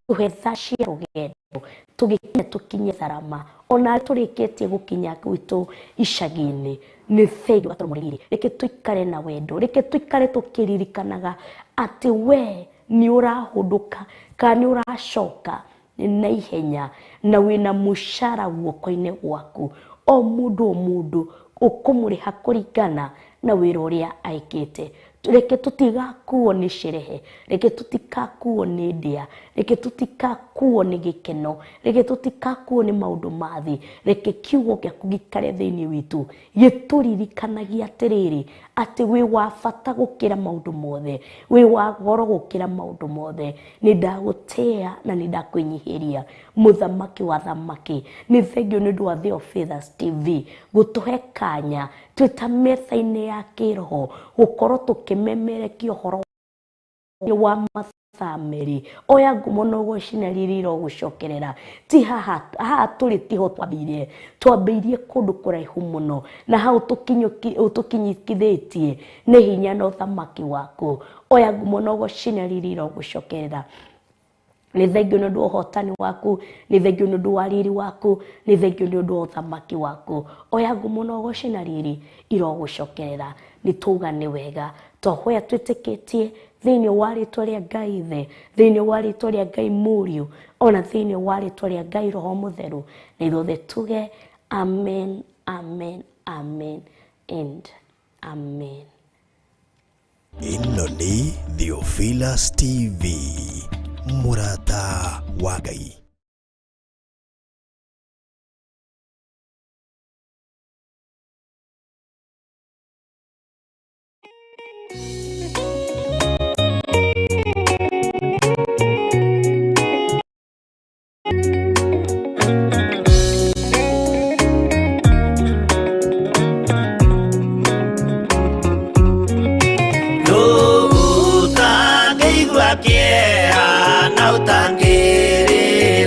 Tũhe tha cia rũgendo, tũgĩkinya tũkinye tharama, ona tũrĩkĩtie gũkinya gwitũ icagi-inĩ, nĩ thengiũ gatũrũmũrĩrĩ. Reke tũikare na wendo, reke tũikare tũkĩririkanaga atĩ we nĩ ũrahũndũka kana nĩ ũracoka na ihenya, na wĩna mũcara guoko-inĩ gwaku. O mũndũ o mũndũ ũkũmũrĩha kũringana na wĩra ũrĩa aĩkĩte. Reke tũtigakuo nĩ sherehe, reke tũtikakuo nĩ ndĩa, reke tũtikakuo nĩ gĩkeno, reke tũtikakuo nĩ maũndũ ma thĩ. Reke kiugo gĩaku gĩikare thĩinĩ witũ, gĩtũririkanagia atĩrĩrĩ, atĩ wĩ wa bata gũkĩra maũndũ mothe, wĩ wa goro gũkĩra maũndũ mothe. Nĩ ndagũtĩĩa na nĩ ndakwĩnyihĩria, mũthamaki wa thamaki. Nĩ thengio nĩ ũndũ wa Theophilus TV gũtũhe kanya twĩta metha-inĩ ya kĩroho gũkorwo tũkĩmemerekia ũhoro wa mathaa merĩ. Oya ngumo na ũgoci na riri irogũcokerera. Ti haha, haha tũrĩ tiho twambĩrĩirie, twambĩrĩirie kũndũ kũraihu mũno, na hau ũtũkinyithĩtie nĩ hinya na ũthamaki waku. Oya ngumo na ũgoci na riri irogũcokerera. Nĩ thengio nĩ ũndũ wa ũhotani waku, nĩ thengio nĩ ũndũ wa riri waku, nĩ thengio nĩ ũndũ wa ũthamaki waku. Oya ngumo na ũgoci na riri irogũcokerera. Nĩ tuga nĩ wega, twahoya twĩtĩkĩtie thĩinĩ wa rĩtwa rĩa Ngai Ithe, thĩinĩ wa rĩtwa rĩa Ngai Mũriũ, ona thĩinĩ wa rĩtwa rĩa Ngai Roho Mũtheru. Na ithuothe tuge amen, amen, amen and amen. Ĩno nĩ Theophilus TV, mũrata wa Ngai. Ũtangĩigua kĩeha na ũtangĩrĩra.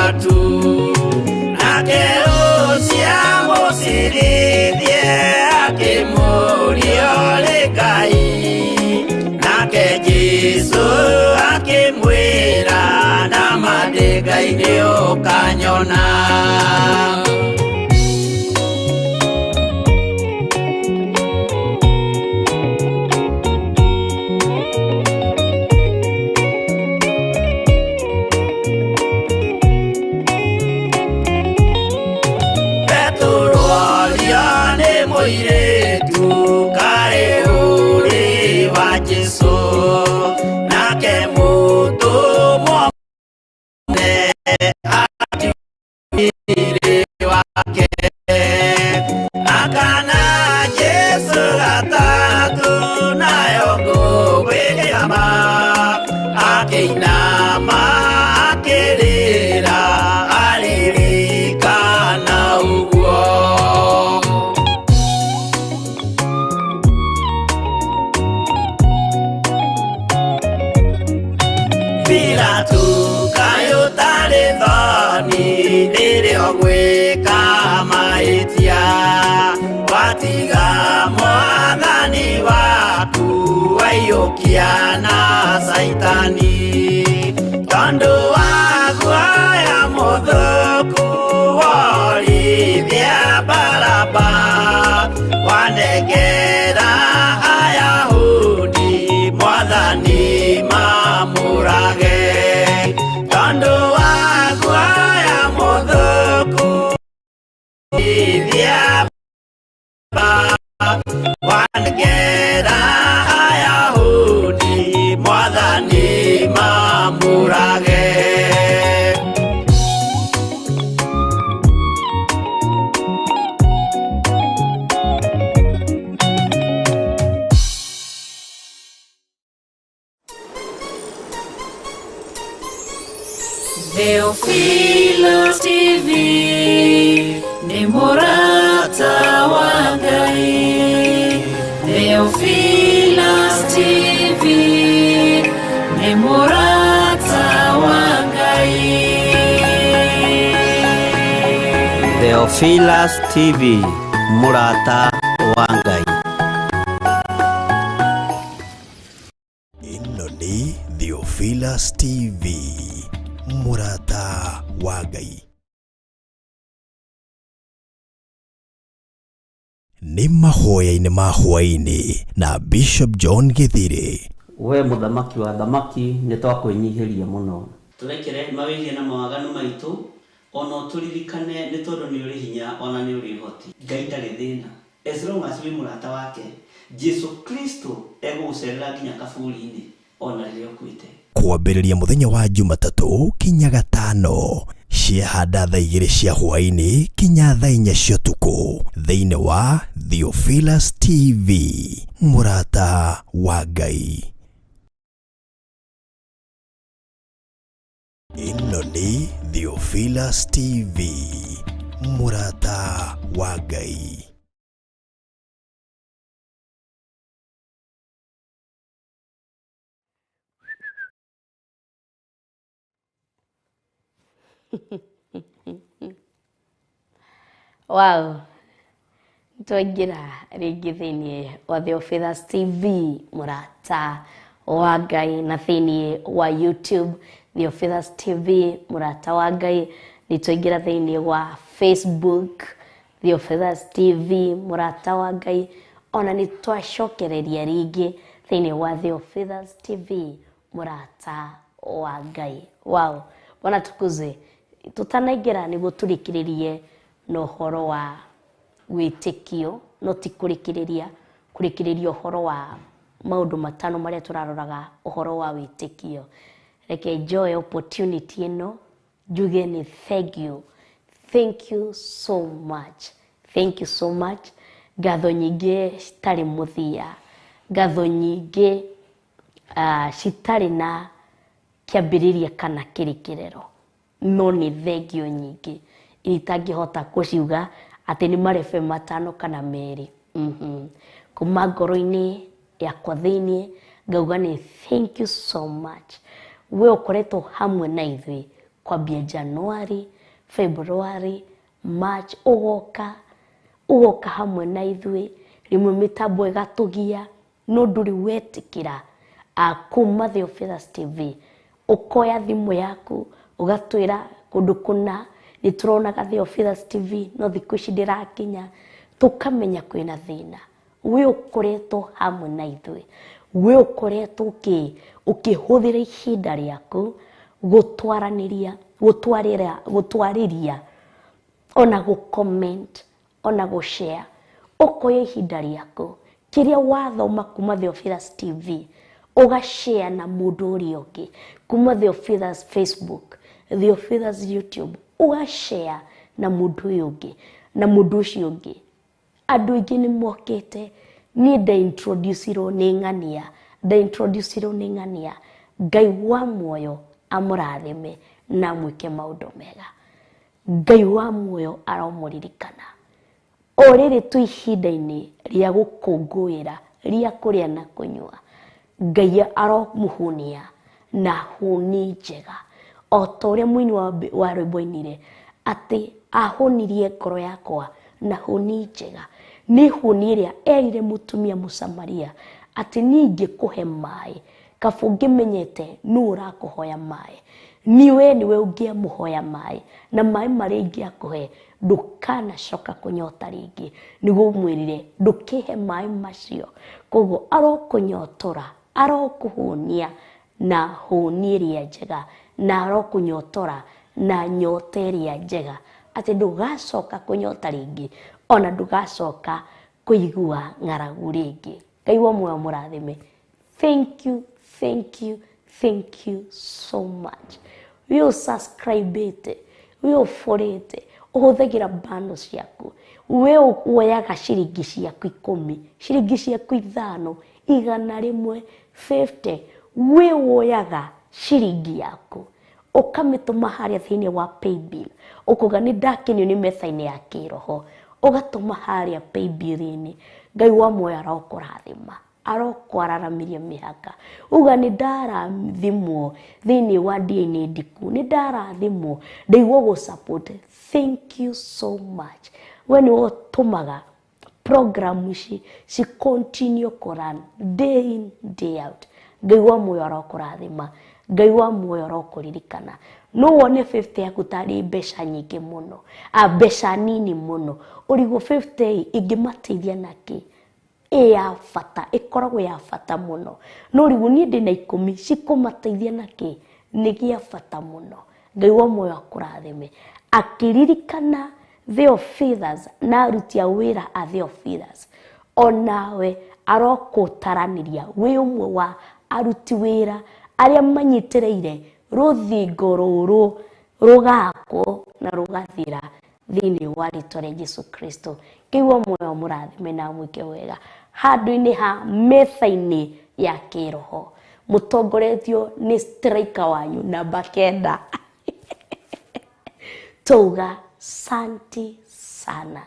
Pilatu nake ũcio mũcirithie akĩmũũria ũrĩ Ngai nake Jesũ akĩmwĩra nama ndĩ Ngai nĩ ũkanyona. Mũirĩtu karĩ ũrĩ wa Jesũ nake mũtũmwo mũnene atuire wake akana Jesũ gatatũ nayo ngũgwĩrĩama akĩinama akĩrĩra aririkana ũguo. Pilatu kaĩ ũtarĩ thoni rĩrĩa ũgwĩka mahĩtia watiga mwathani waku waiyũkia na Caitani tondũ wa guoya mũthũku worithia Baraba wanengera Ayahudi mwathani mamũrage tondũ wa guoya mũthũku ithia wanengera Ayahudi mwathani mamũrage. Theophilus TV nĩ mũrata wa Ngai. Theophilus TV nĩ mũrata wa Ngai. Theophilus TV mũrata wa Ngai. Ĩno nĩ Theophilus TV mũrata wa Ngai. Nĩ mahoya-inĩ ma hwaĩ-inĩ na Bishop John Githiri. We mũthamaki wa thamaki nĩ twakwĩnyihĩria mũno. Tũrekere mawĩhia na mawaganu maitũ ona ũtũririkane nĩ tondũ nĩ ũrĩ hinya ona nĩ ũrĩ ũhoti. Ngai ndarĩ thĩna as long as wĩ mũrata wake. Jesu Kristo egũgũcerera nginya kaburi-inĩ ona rĩrĩa ũkuĩte. Kwambĩrĩria mũthenya wa Jumatatũ kinya gatano ciahanda thaa 2 cia hwaĩ-inĩ kinya thaa 4 cia ũtukũ thĩinĩ wa Theophilus TV mũrata wa Ngai. Ĩno nĩ Theophilus TV mũrata wa Ngai. Wow, twaingĩra rĩngĩ thĩinĩ wa Theophilus TV mũrata wa Ngai na thĩinĩ wa YouTube Theophilus TV mũrata wa Ngai. Nĩ twaingĩra thĩinĩ wa Facebook Theophilus TV mũrata wa Ngai, ona nĩ twacokereria rĩngĩ thĩinĩ wa Theophilus TV mũrata wa Ngai. Wow, Bwana tukuzwe. Tutanaingĩra nĩguo tũrĩkĩrĩrie na ũhoro wa wĩtĩkio, no ti kũrĩkĩrĩria, kũrĩkĩrĩria ũhoro wa maũndũ matano marĩa tũraroraga ũhoro wa wĩtĩkio. Reke njoe opportunity ĩno njuge nĩ thank you. Thank you so much. Thank you so much. Ngatho nyingĩ citarĩ mũthia, ngatho nyingĩ citarĩ na kĩambĩrĩria kana kĩrĩkĩrĩro, no nĩ thengio nyingĩ itangĩhota kũciuga atĩ nĩ marebe 5 kana 2. Kuma ngoro-inĩ yakwa thĩinĩ ngauga nĩ thank you so much. We ũkoretwo hamwe na ithuĩ Kwambia January, February, March, ũgoka ũgoka hamwe na ithuĩ, rĩmwe mĩtambo ĩgatũgia, no ndũrĩ wetĩkĩra kuma Theophilus TV. Ũkoya thimũ yaku ũgatwĩra kũndũ kũna nĩ tũronaga Theophilus TV no thikũ ici ndĩrakinya, tũkamenya kwĩna thĩna. We ũkoretwo hamwe na ithuĩ, we ũkoretwo ũkĩhũthĩra ihinda rĩaku gũtwaranĩria, gũtwarĩra, gũtwarĩria, ona gũ-comment, ona gũ-share. Ũkoya ihinda rĩaku kĩrĩa wathoma kuma Theophilus TV ũgashare na mũndũ ũrĩa ũngĩ, kuma Theophilus Facebook, Theophilus YouTube, ũgashare na mũndũ ũyũ ũngĩ na mũndũ ũcio ũngĩ. Andũ aingĩ nĩ mokĩte. Niĩ ndaintroducirwo nĩ ng'ania, ndaintroducirwo nĩ ng'ania. Ngai wa muoyo amũrathime na amwĩke maũndũ mega. Ngai wa muoyo aromũririkana. O rĩrĩ twĩ ihinda-inĩ rĩa gũkũngũĩra, rĩa kũrĩa na kũnyua, Ngai aromũhũnia na hũni njega, o ta ũrĩa mũini wa rwĩmbo ainire atĩ ahũnirie ngoro yakwa na hũni njega. Nĩ hũni ĩrĩa erire mũtumia Mũsamaria atĩ niĩ ingĩkũhe maĩ, kaba ũngĩmenyete nũ ũrakũhoya maĩ, niwe nĩwe ũngĩamũhoya maĩ, na maĩ marĩa ingĩakũhe ndũkanacoka kũnyota rĩngĩ. Nĩguo ũmwĩrire ndũkĩhe maĩ macio. Koguo arokũnyotora, arokũhũnia na hũni ĩrĩa njega, na arokũnyotora na nyota ĩrĩa njega, atĩ ndũgacoka kũnyota rĩngĩ, ona ndũgacoka kũigua ng'aragu rĩngĩ. Ngai wa muoyo mũrathime. Thank you, thank you, thank you so much. We ũsubscribĩte, we ũbũrĩte, ũhũthagĩra bando ciaku, we woyaga ciringi ciaku 10, ciringi ciaku 5, 100, 50, we woyaga ciringi yaku ũkamĩtũma harĩa thĩinĩ wa paybill, ũkuga nĩ ndakenio nĩ metha-inĩ ya kĩroho, ũgatũma harĩa paybill-inĩ. Ngai wa muoyo arokũrathima, arokwararamiria mĩhaka. Uga nĩ ndarathimwo thĩinĩ wa DNA ndiku, nĩ ndarathimwo, ndaigua gũ support. Thank you so much. We nĩwe ũtũmaga program ici ci continue kũrun day in day out. Ngai wa muoyo arokũrathima, Ngai wa muoyo arokũririkana. No wone 50 yaku tarĩ mbeca nyingĩ mũno, mbeca nini mũno, ũrigwo 50 ingĩmateithia nakĩ? Ĩ ya bata, ĩkoragwo ya bata mũno. No rĩu niĩ ndĩna 10 cikũmateithia nakĩ? Nĩ gĩa bata mũno. Ngai wa muoyo akũrathime. Akĩririkana Theophilus na aruti a wĩra a Theophilus, onawe arokũtaranĩria wĩ ũmwe wa aruti wĩra arĩa manyitĩrĩire rũthingo rũrũ rũgakwo na rũgathira thĩinĩ wa rĩtwa rĩa Jesu Kristo. Ngai wa muoyo mũrathime na amwĩke wega handũ-inĩ ha metha-inĩ ya kĩroho, mũtongoretio nĩ striker wanyu namba 9. Touga santi sana,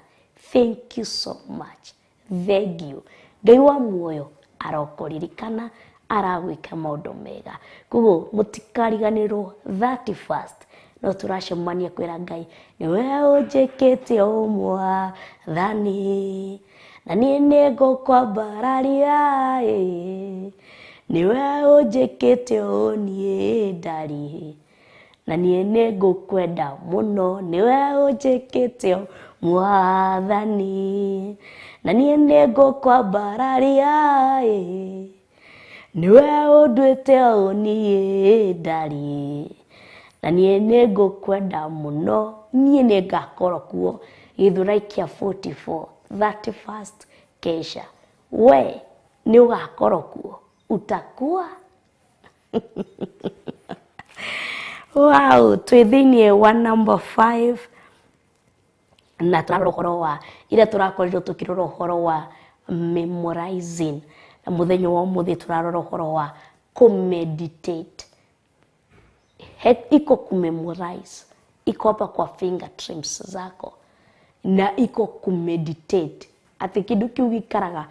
thank you so much, thank you. Ngai wa muoyo arokũririkana, aragwĩka maũndũ mega. Koguo mũtikariganĩrwo 31st no tũracemania kwĩra Ngai nĩwe ũnjĩkĩte ũmwathani, na niĩ nĩngũkwambararia, nĩwe ũnjĩkĩte ũũ niĩ ndarĩ, na niĩ nĩngũkwenda mũno, nĩwe ũnjĩkĩte mwathani, na niĩ nĩngũkwambararia, nĩwe ũnduĩte ũũ niĩ ndarĩ, na niĩ nĩngũkwenda mũno. Niĩ nĩngakorwo kuo Gĩthũrai kĩa 44 31st kesha. We nĩ ũgakorwo kuo, utakuwa wow. Twĩ thĩinĩ wa number 5 na tũrarora ũhoro wa ira, tũrakorirwo tũkĩrora ũhoro wa memorizing, na mũthenya wa ũmũthĩ tũrarora ũhoro wa kumeditate. Iko kumemorize, iko hapa kwa fingertips zako, na iko kumeditate, atĩ kĩndũ kĩu gĩikaraga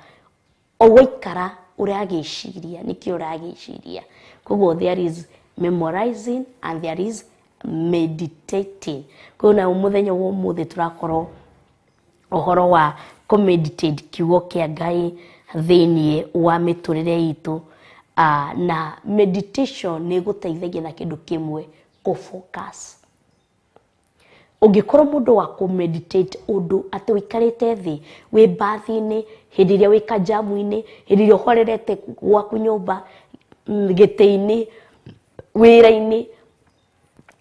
o waikara ũragĩciria, nĩkĩo ũragĩciria. Koguo there is memorizing and there is Meditating. Koguo na mũthenya wa ũmũthĩ tũrakorwo ũhoro wa kũmeditate kiugo kĩa Ngai thĩiniĩ wa mĩtũrĩre itũ. Na meditation nĩ ĩgũteithagia na kĩndũ kĩmwe, kũ-focus. Ũngĩkorwo mũndũ wa kũmeditate ũndũ atĩ ũikarĩte thĩ wĩ mbathi-inĩ, hĩndĩ ĩrĩa wĩ kajamu-inĩ, hĩndĩ ĩrĩa ũhorerete gwaku nyũmba, gĩtĩ-inĩ, wĩra-inĩ,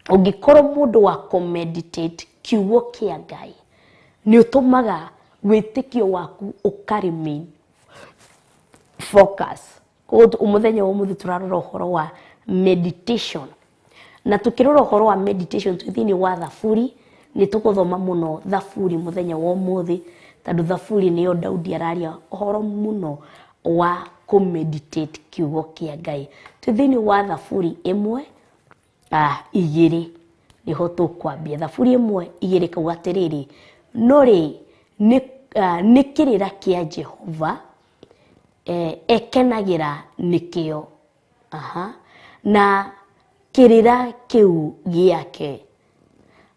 ũngĩkorwo mũndũ wa kũmeditate kiugo kĩa Ngai, nĩ ũtũmaga wĩtĩkio waku ũka remain focus. Koguo mũthenya wa ũmũthĩ tũrarora ũhoro wa meditation. Na tukĩrora ũhoro wa meditation twĩ thĩinĩ wa Thaburi, nĩ tũgũthoma mũno Thaburi mũthenya wa ũmũthĩ, tondũ Thaburi nĩyo Daudi araria ũhoro mũno wa kũmeditate kiugo kĩa Ngai. Twĩ thĩinĩ wa Thaburi 1 2 nĩho tũkwambia. Thaburi 1 2 kauga atĩrĩrĩ, no rĩ nĩ kĩrĩra kĩa Jehova ekenagĩra nĩkĩo, aha, na kĩrĩra kĩu gĩake,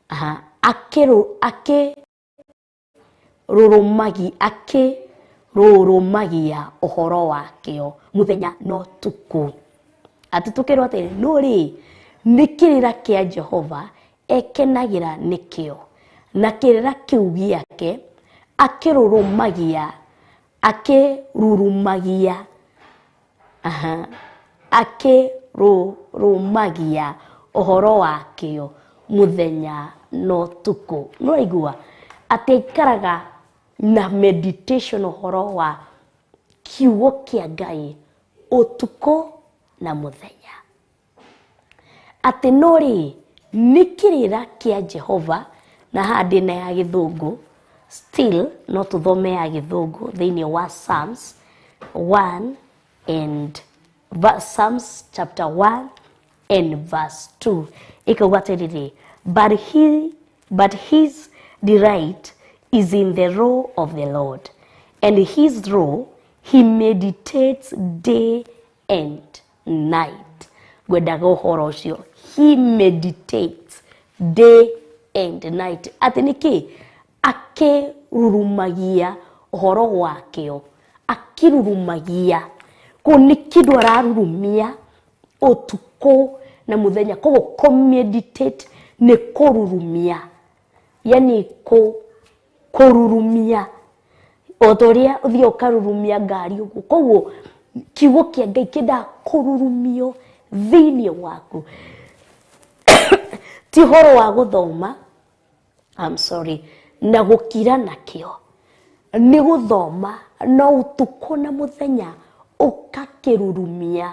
aha, akĩrũrũmagia ũhoro wakĩo mũthenya na ũtukũ. Atĩ tũkĩrwo atĩrĩ, no rĩ nĩ kĩrĩra kĩa Jehova ekenagĩra nĩkĩo, na kĩrĩra kĩu gĩake akĩrũrũmagia, akĩrurumagia, aha, akĩrũrũmagia ũhoro wakĩo mũthenya na ũtukũ. Nĩ waigua atĩ aikaraga na meditation ũhoro wa kiugo kĩa Ngai ũtukũ na mũthenya. Atĩ no rĩ nĩ kĩrĩra kĩa Jehova, na haha ndĩna ya gĩthũngũ, still no tũthome ya gĩthũngũ thĩinĩ wa Psalms 1 and Psalms chapter 1 and verse 2. Ĩkauga atĩrĩrĩ, but his delight is in the law of the Lord, and his law he meditates day and night. Ngwendaga ũhoro ũcio, he meditates day and night. Atĩ nĩkĩ? Akĩrurumagia ũhoro wakĩo, akĩrurumagia. Koguo nĩ kĩndũ ararurumia ũtukũ na mũthenya. Koguo kũmeditate nĩ kũrurumia, yani kũrurumia o ta ũrĩa ũthiaga ũkarurumia ngari ũguo. Koguo kiugo kĩa Ngai kĩendaga kũrurumio thĩinĩ waku. Ti ũhoro wa gũthoma, I'm sorry, na gũkira nakĩo, nĩ gũthoma no ũtukũ na mũthenya ũgakĩrurumia,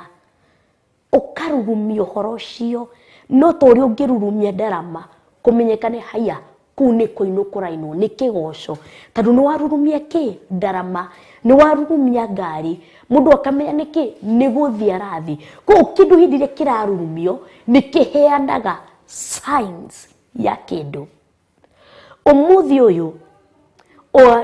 ũkarurumia ũhoro ũcio. No ta ũrĩa ũngĩrurumia ndarama kũmenyekane haya kũu nĩ kũinwo kũrainwo nĩ kĩgoco, tondũ nĩ warurumia kĩ ndarama, nĩ warurumia ngari, mũndũ akamenya nĩkĩ nĩ gũthiĩ arathiĩ. Koguo kĩndũ hĩndĩ ĩrĩa kĩrarurumio nĩ kĩheanaga signs ya kĩndũ. Ũmũthĩ ũyũ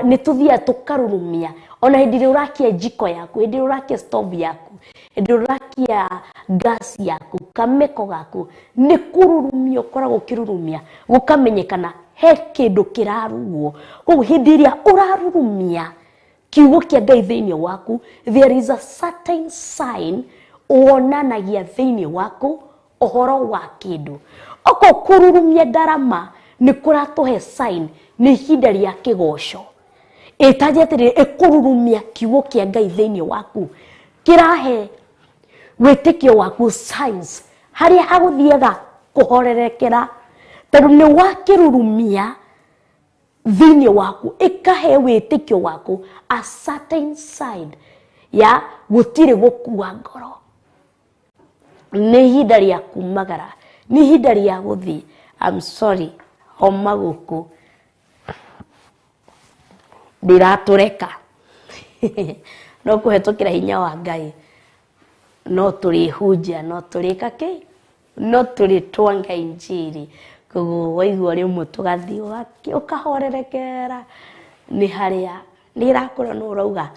nĩ tũthiaga tũkarurumia, ona hĩndĩ ĩrĩa ũrakia njiko yaku, hĩndĩ ĩrĩa ũrakia stove yaku, hĩndĩ ĩrĩa ũrakia gas yaku, kameko gaku, nĩ kũrurumia ũkoragwo ũkĩrurumia, gũkamenyekana he kĩndũ kĩrarugwo. Koguo hĩndĩ ĩrĩa ũrarurumia kiugo kĩa Ngai thĩinĩ waku, there is a certain sign wonanagia thĩinĩ waku ũhoro wa kĩndũ. Okorwo kũrurumia ndarama nĩ kũratũhe sign nĩ ihinda rĩa kĩgoco, ĩtaje atĩrĩrĩ, ĩkũrurumia kiugo kĩa Ngai thĩinĩ waku, kĩrahe wĩtĩkio waku signs harĩa hagũthiaga kũhorerekera, tondũ nĩ wakĩrurumia thĩinĩ waku, ĩkahe wĩtĩkio waku a certain side ya gũtirĩ gũkua ngoro. Nĩ ihinda rĩa kumagara, nĩ ihinda rĩa gũthiĩ. I'm sorry, homa gũkũ ndĩratũreka, no kũhetũkĩra hinya wa Ngai no tũrĩhunjia, no tũrĩka kĩ, no tũrĩtwanga injiri. Koguo waigua rĩmwe tũgathiĩ ũkahorerekera, nĩ harĩa nĩ ĩrakũra, no ũrauga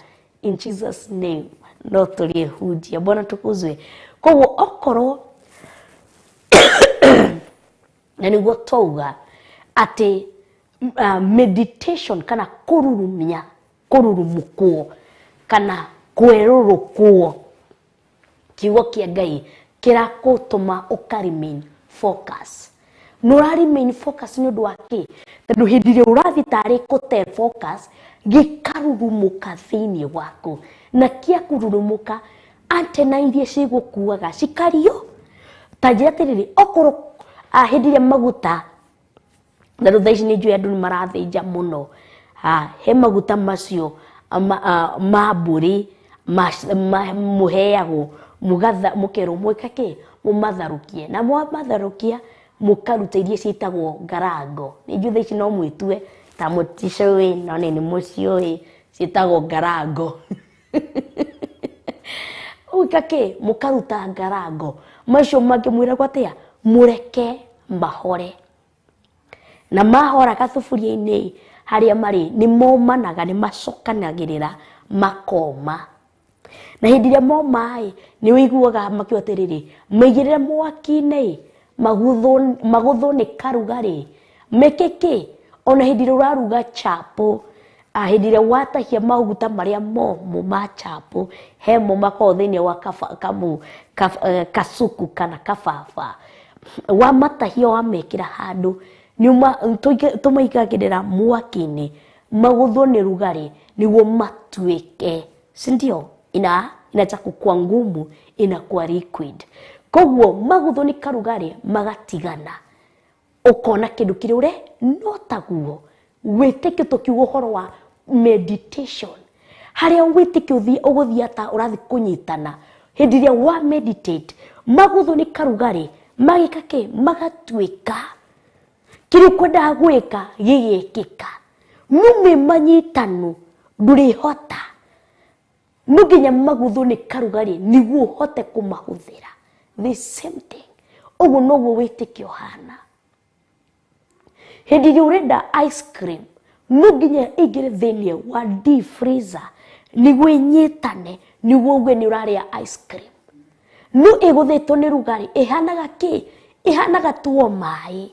in Jesus name no tũrĩhunjia. Bwana tukuzwe. Koguo okorwo Na nĩguo twauga atĩ meditation kana kũrurumia, kũrurumũkwo kana kwerũrũkwo, kiugo kĩa Ngai kĩrakũtũma ũka remain focus. Nĩ ũra remain focus nĩ ũndũ wa kĩ? Tondũ hĩndĩ ĩrĩa ũrathiĩ tarĩ kũte focus, gĩkarurumũka thĩinĩ waku, na kĩakururumũka antena iria cigũkuaga cikario. Ta njĩra atĩrĩrĩ, okorwo hĩndĩ ĩrĩa maguta, na rĩu thaa ici nĩ njũĩ andũ nĩ marathĩnja mũno, he maguta macio ma mbũri mũheagwo, mũkerwo mwĩke kĩ, mũmatharũkie, na mwamatharũkia mũkaruta iria ciĩtagwo ngarango. Nĩ njũĩ thaa ici no mwĩtue ta mũticũĩ, no nĩ mũciũĩ, ciĩtagwo ngarango. Ũgĩka kĩ, mũkaruta ngarango macio mangĩ mwĩragwo atĩa, mũreke mahore. Na mahora gathuburia-inĩ harĩa marĩ nĩ momanaga, nĩ macokanagĩrĩra makoma. Na hĩndĩ ĩrĩa moma-ĩ, nĩ ũiguaga makiuga atĩrĩrĩ, maigĩrĩre mwaki-inĩ, magũthwo nĩ karugarĩ, meke kĩ? Ona hĩndĩ ĩrĩa ũraruga chapo, hĩndĩ ĩrĩa watahia maguta marĩa momũ ma chapo, he mo makoragwo thĩinĩ wa kasuku kana kababa, wamatahia wamekĩra handũ, tũmaigagĩrĩra mwaki-inĩ, magũthwo nĩ rugarĩ nĩguo matuĩke, si ndio? Inacha kukua ngumu, inakuwa liquid. Koguo magũthwo nĩ karugarĩ magatigana, ũkona kĩndũ kĩrĩa ũre no taguo wĩtĩkio. Tũkiuga ũhoro wa meditation, harĩa wĩtĩkio ũgũthiĩ ata ũrathiĩ kũnyitana. Hĩndĩ ĩrĩa wa meditate, magũthwo nĩ karugarĩ magĩka kĩ, magatuĩka kĩrĩa ũkwendaga gwĩka gĩgekĩka. No manyitano ndũrĩhota, no nginya maguthwo nĩ karugarĩ nĩguo ũhote kũmahũthĩra. The same thing, ũguo noguo wĩtĩkio ũhana. Hĩndĩ ĩrĩa ũrenda ice cream, no nginya ĩingĩre thĩinĩ wa deep freezer nĩguo ĩnyitane, nĩguo uge nĩ ũrarĩa ice cream. No ĩgũthĩtwo nĩ rugarĩ ĩhanaga kĩ? Ĩhanaga tuo maĩ,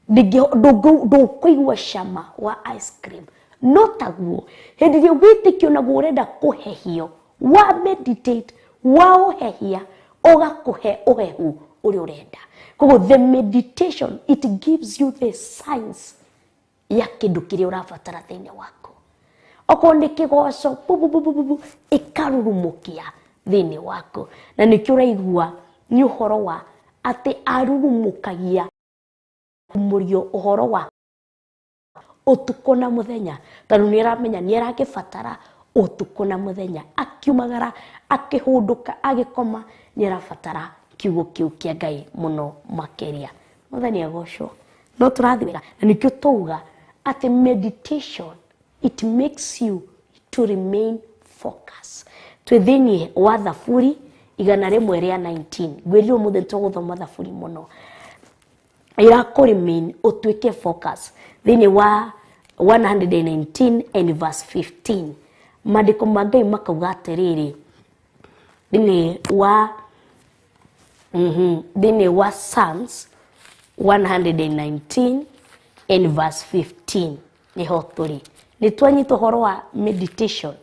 ndũkũigua cama wa ice cream. No taguo hĩndĩ ĩrĩa wĩtĩkio naguo ũrenda kũhehio, wa meditate, wa ũhehia, ũgakũhe ũhehu ũrĩa ũrenda. Koguo the meditation, it gives you the science ya kĩndũ kĩrĩa ũrabatara thĩinĩ waku. Okorwo nĩ kĩgoco, bu bu bu bu bu bu, ĩkarurumũkia thĩinĩ waku. Na nĩkĩo ũraigua nĩ ũhoro wa atĩ arurumũkagia mũrio ũhoro wa ũtukũ na mũthenya, tondũ nĩ aramenya nĩ arakĩbatara ũtukũ na mũthenya, akiumagara, akĩhũndũka, agĩkoma, nĩ arabatara kiugo kĩu kĩa Ngai mũno makĩria. Mwathani agocwo. No tũrathiĩ wega, na nĩkĩo twauga atĩ meditation, it makes you to remain focus. Twĩ thĩinĩ wa Thaburi 119. Ngwĩrire ũmũthĩ nĩtũgũthoma Thaburi mũno. Ĩrakũ remain ũtuĩke focus. Thĩinĩ wa 119 and verse 15, maandĩko ma Ngai makauga atĩrĩrĩ, thĩinĩ wa Psalms 119 and verse 15 nĩho tũrĩ. Nĩ twanyita ũhoro wa meditation.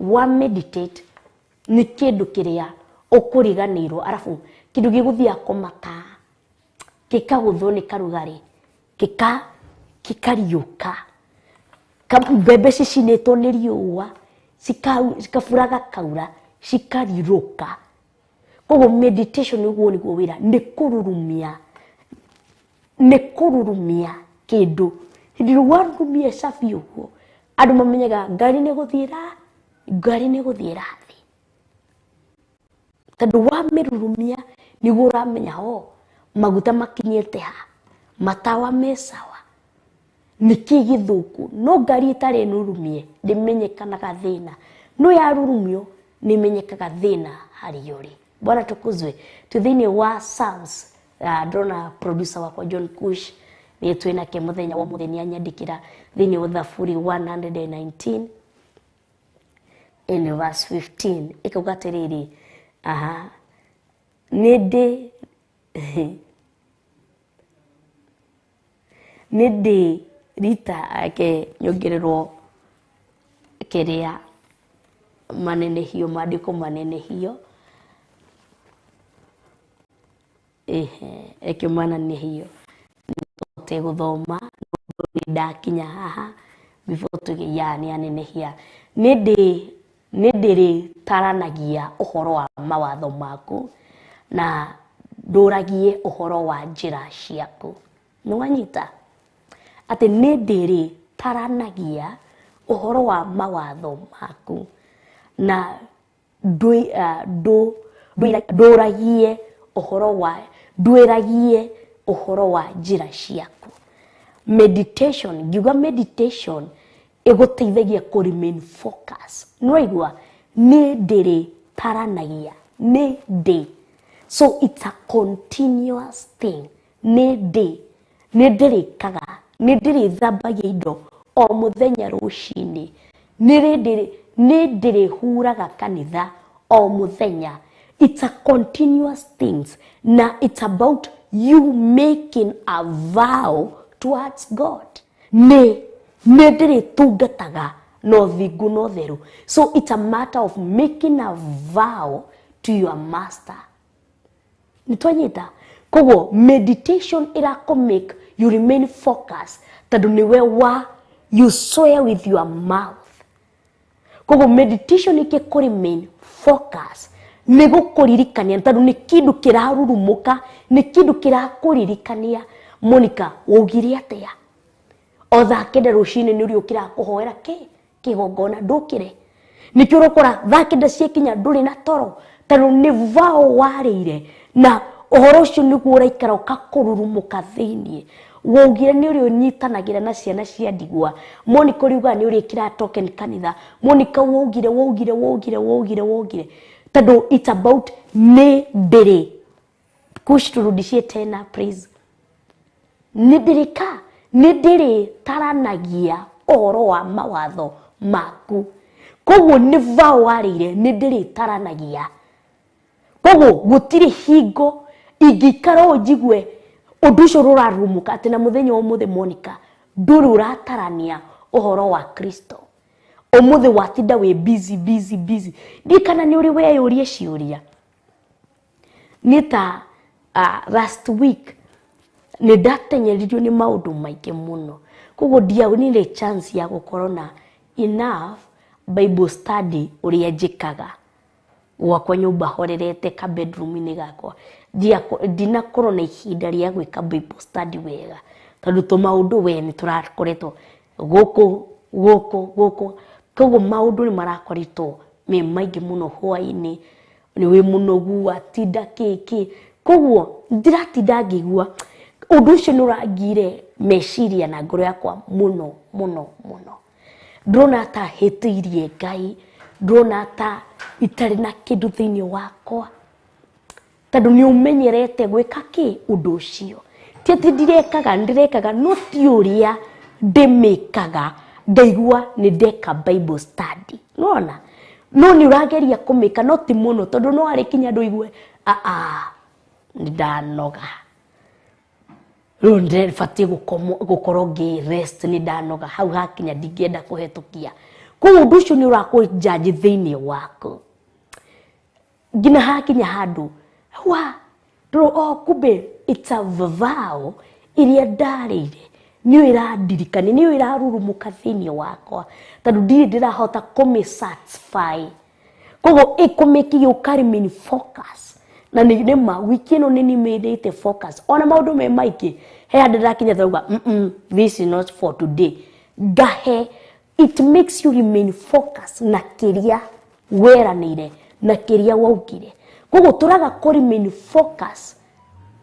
Wa meditate nĩ kĩndũ kĩrĩa ũkũriganĩirwo, arabu kĩndũ gĩgũthiaga kũmata, gĩkagũthwo nĩ karugarĩ, gĩkariũka. Mbembe cicinĩtwo nĩ riũa, cikabura gakaura, cikarirũka. Koguo meditation ũguo nĩguo wĩra, nĩ kũrurumia, nĩ kũrurumia kĩndũ. Hĩndĩ ĩrĩa warurumia cabi ũguo, andũ mamenyaga ngari nĩ gũthiĩ ngari nĩ gũthiĩ ĩrathiĩ. Tondũ wamĩrurumia nĩguo ũramenya ho maguta makinyĩte ha, matawa me sawa, nĩkĩ gĩthũku. No ngari ĩtarĩ nurumie ndĩmenyekanaga thĩna, no yarurumio nĩmenyekaga thĩna harĩa ũrĩ. Bwana tukuzwe. Twĩ thĩinĩ wa Psalms. Ndĩrona producer wakwa John Kush nĩ twĩ nake mũthenya wa mũthenya, anyandĩkĩra thĩinĩ wa Thaburi 119 in verse 15, ĩkauga atĩrĩrĩ, aha, nĩ ndĩ Nĩ ndĩ rita ake nyongererwo kĩrĩa manenehio, maandĩko manenehio. Ehe, reke manenehio tũhote gũthoma nĩ ndakinya haha before tuge ya nĩ anenehia. Nĩ ndĩrĩtaranagia ũhoro wa mawatho maku na ndũragie ũhoro wa njĩra ciaku. Nĩ wanyita atĩ nĩ ndĩrĩtaranagia ũhoro wa mawatho maku na ndũragie ũhoro wa ndwĩragie ũhoro wa njĩra ciaku. Meditation, ngiuga meditation ĩgũteithagia kũ remain focus. Nĩwaigua nĩ ndĩrĩtaranagia, nĩ ndĩ, so it's a continuous thing. Nĩ ndĩ, nĩ ndĩrĩkaga, nĩ ndĩrĩthambagia indo o mũthenya rũcinĩ, nĩ ndĩrĩhuraga kanitha o mũthenya. It's a continuous things na it's about you making a vow towards God. Nĩ ndĩrĩtungataga na ũthingu na ũtheru. So it's a matter of making a vow to your master. Nĩtwanyita? Koguo meditation ĩrakũ make you remain focused tondũ nĩwe wa you swear with your mouth. Koguo meditation ĩkĩ remain focus nĩ gũkũririkania tondũ nĩ kĩndũ kĩrarurumũka, nĩ kĩndũ kĩrakũririkania. Monica, waugire atĩa? O thaa kenda rũcinĩ nĩ ũrĩũkĩraga kũhoera kĩ kĩgongona, ndũkĩre. Nĩkĩo ũrokora thaa kenda ciakinya ndũrĩ na toro tondũ nĩ vow warĩire na ũhoro ũcio nĩguo ũraikara ũkakũrurumũka thĩiniĩ. Waugire nĩ ũrĩũnyitanagĩra na ciana cia ndigwa. Monica ũriugaga nĩ ũrĩkĩraga token kanitha. Monica waugire waugire waugire waugire waugire tondũ it's about nĩ ndĩrĩ. Kush, turudishie tena please. Nĩ ndĩrĩka, nĩ ndĩrĩtaranagia ũhoro wa mawatho maku. Koguo nĩ vow warĩire, nĩ ndĩrĩtaranagia. Koguo gũtirĩ hingo ingĩikara ũũ njigue ũndũ ũcio ũrarurumũka atĩ na mũthenya ũmũthĩ Monica ndũrĩ ũratarania ũhoro wa Kristo. Ũmũthĩ watinda wĩ busy busy busy. Ndirikana nĩ ũrĩ weyũrie ciũria. Nĩ ta last week nĩ ndatenyeririo nĩ maũndũ maingĩ mũno. Koguo ndiaonire chance ya gũkorwo na enough Bible study ũrĩa njĩkaga gwakwa nyũmba horerete ka bedroom-inĩ gakwa. Ndinakorwo na ihinda rĩa gwĩka Bible study wega tondũ tũmaũndũ we nĩ tũrakoretwo gũkũ gũkũ gũkũ. Koguo maũndũ nĩ marakoretwo me maingĩ mũno hwaĩ-inĩ, nĩ wĩ mũnogu, watinda kĩ kĩ. Koguo ndiratinda ngĩigua ũndũ ũcio nĩ ũrangire meciria na ngoro yakwa mũno mũno mũno. Ndĩrona ta hĩtĩirie Ngai, ndĩrona ta itarĩ na kĩndũ thĩinĩ wakwa tondũ nĩ ũmenyerete gwĩka kĩ ũndũ ũcio. Ti atĩ ndirekaga, ndĩrekaga, no ti ũrĩa ndĩmĩkaga ngaigua nĩ ndeka Bible study. Nĩwona? No nĩ ũrageria kũmĩka no ti mũno tondũ no harĩkinya andũ igue nĩ ndanoga. Rĩu ndĩbatiĩ gũkorwo ngĩ rest, nĩ ndanoga hau hakinya ndingĩenda kũhetũkia. Koguo ũndũ ũcio nĩ ũrakũnjanji thĩinĩ waku nginya hakinya handũ wa oh, kumbe it's a vow iria ndarĩire nĩyo ĩrandirikania, nĩyo ĩrarurumũka thĩinĩ wakwa tondũ ndirĩ ndĩrahota kũmĩ satisfy. Koguo ĩkũmĩkinya ũka remain focus. Na nĩ ma wiki ĩno nĩ nimĩrĩte focus ona maũndũ me maingĩ he handũ ndĩrakinya ndauga this is not for today. Ngahe it makes you remain focus na kĩrĩa weranĩire na kĩrĩa waugire. Koguo tũraga kũ remain focus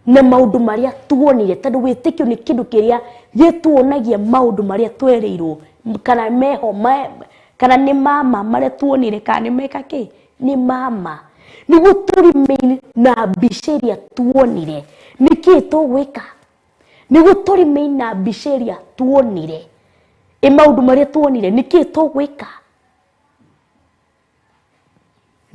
na maũndũ marĩa tuonire tondũ wĩtĩkio nĩ kĩndũ kĩrĩa gĩtuonagia maũndũ marĩa twerĩirwo kana meho kana nĩ mama marĩa tuonire kana nĩ meka kĩ nĩ mama. Nĩguo tũ remain na mbica ĩrĩa tuonire nĩkĩĩ tũgwĩka, nĩguo tũ remain na mbica ĩrĩa tuonire ĩ maũndũ marĩa tuonire nĩkĩĩ tũgwĩka,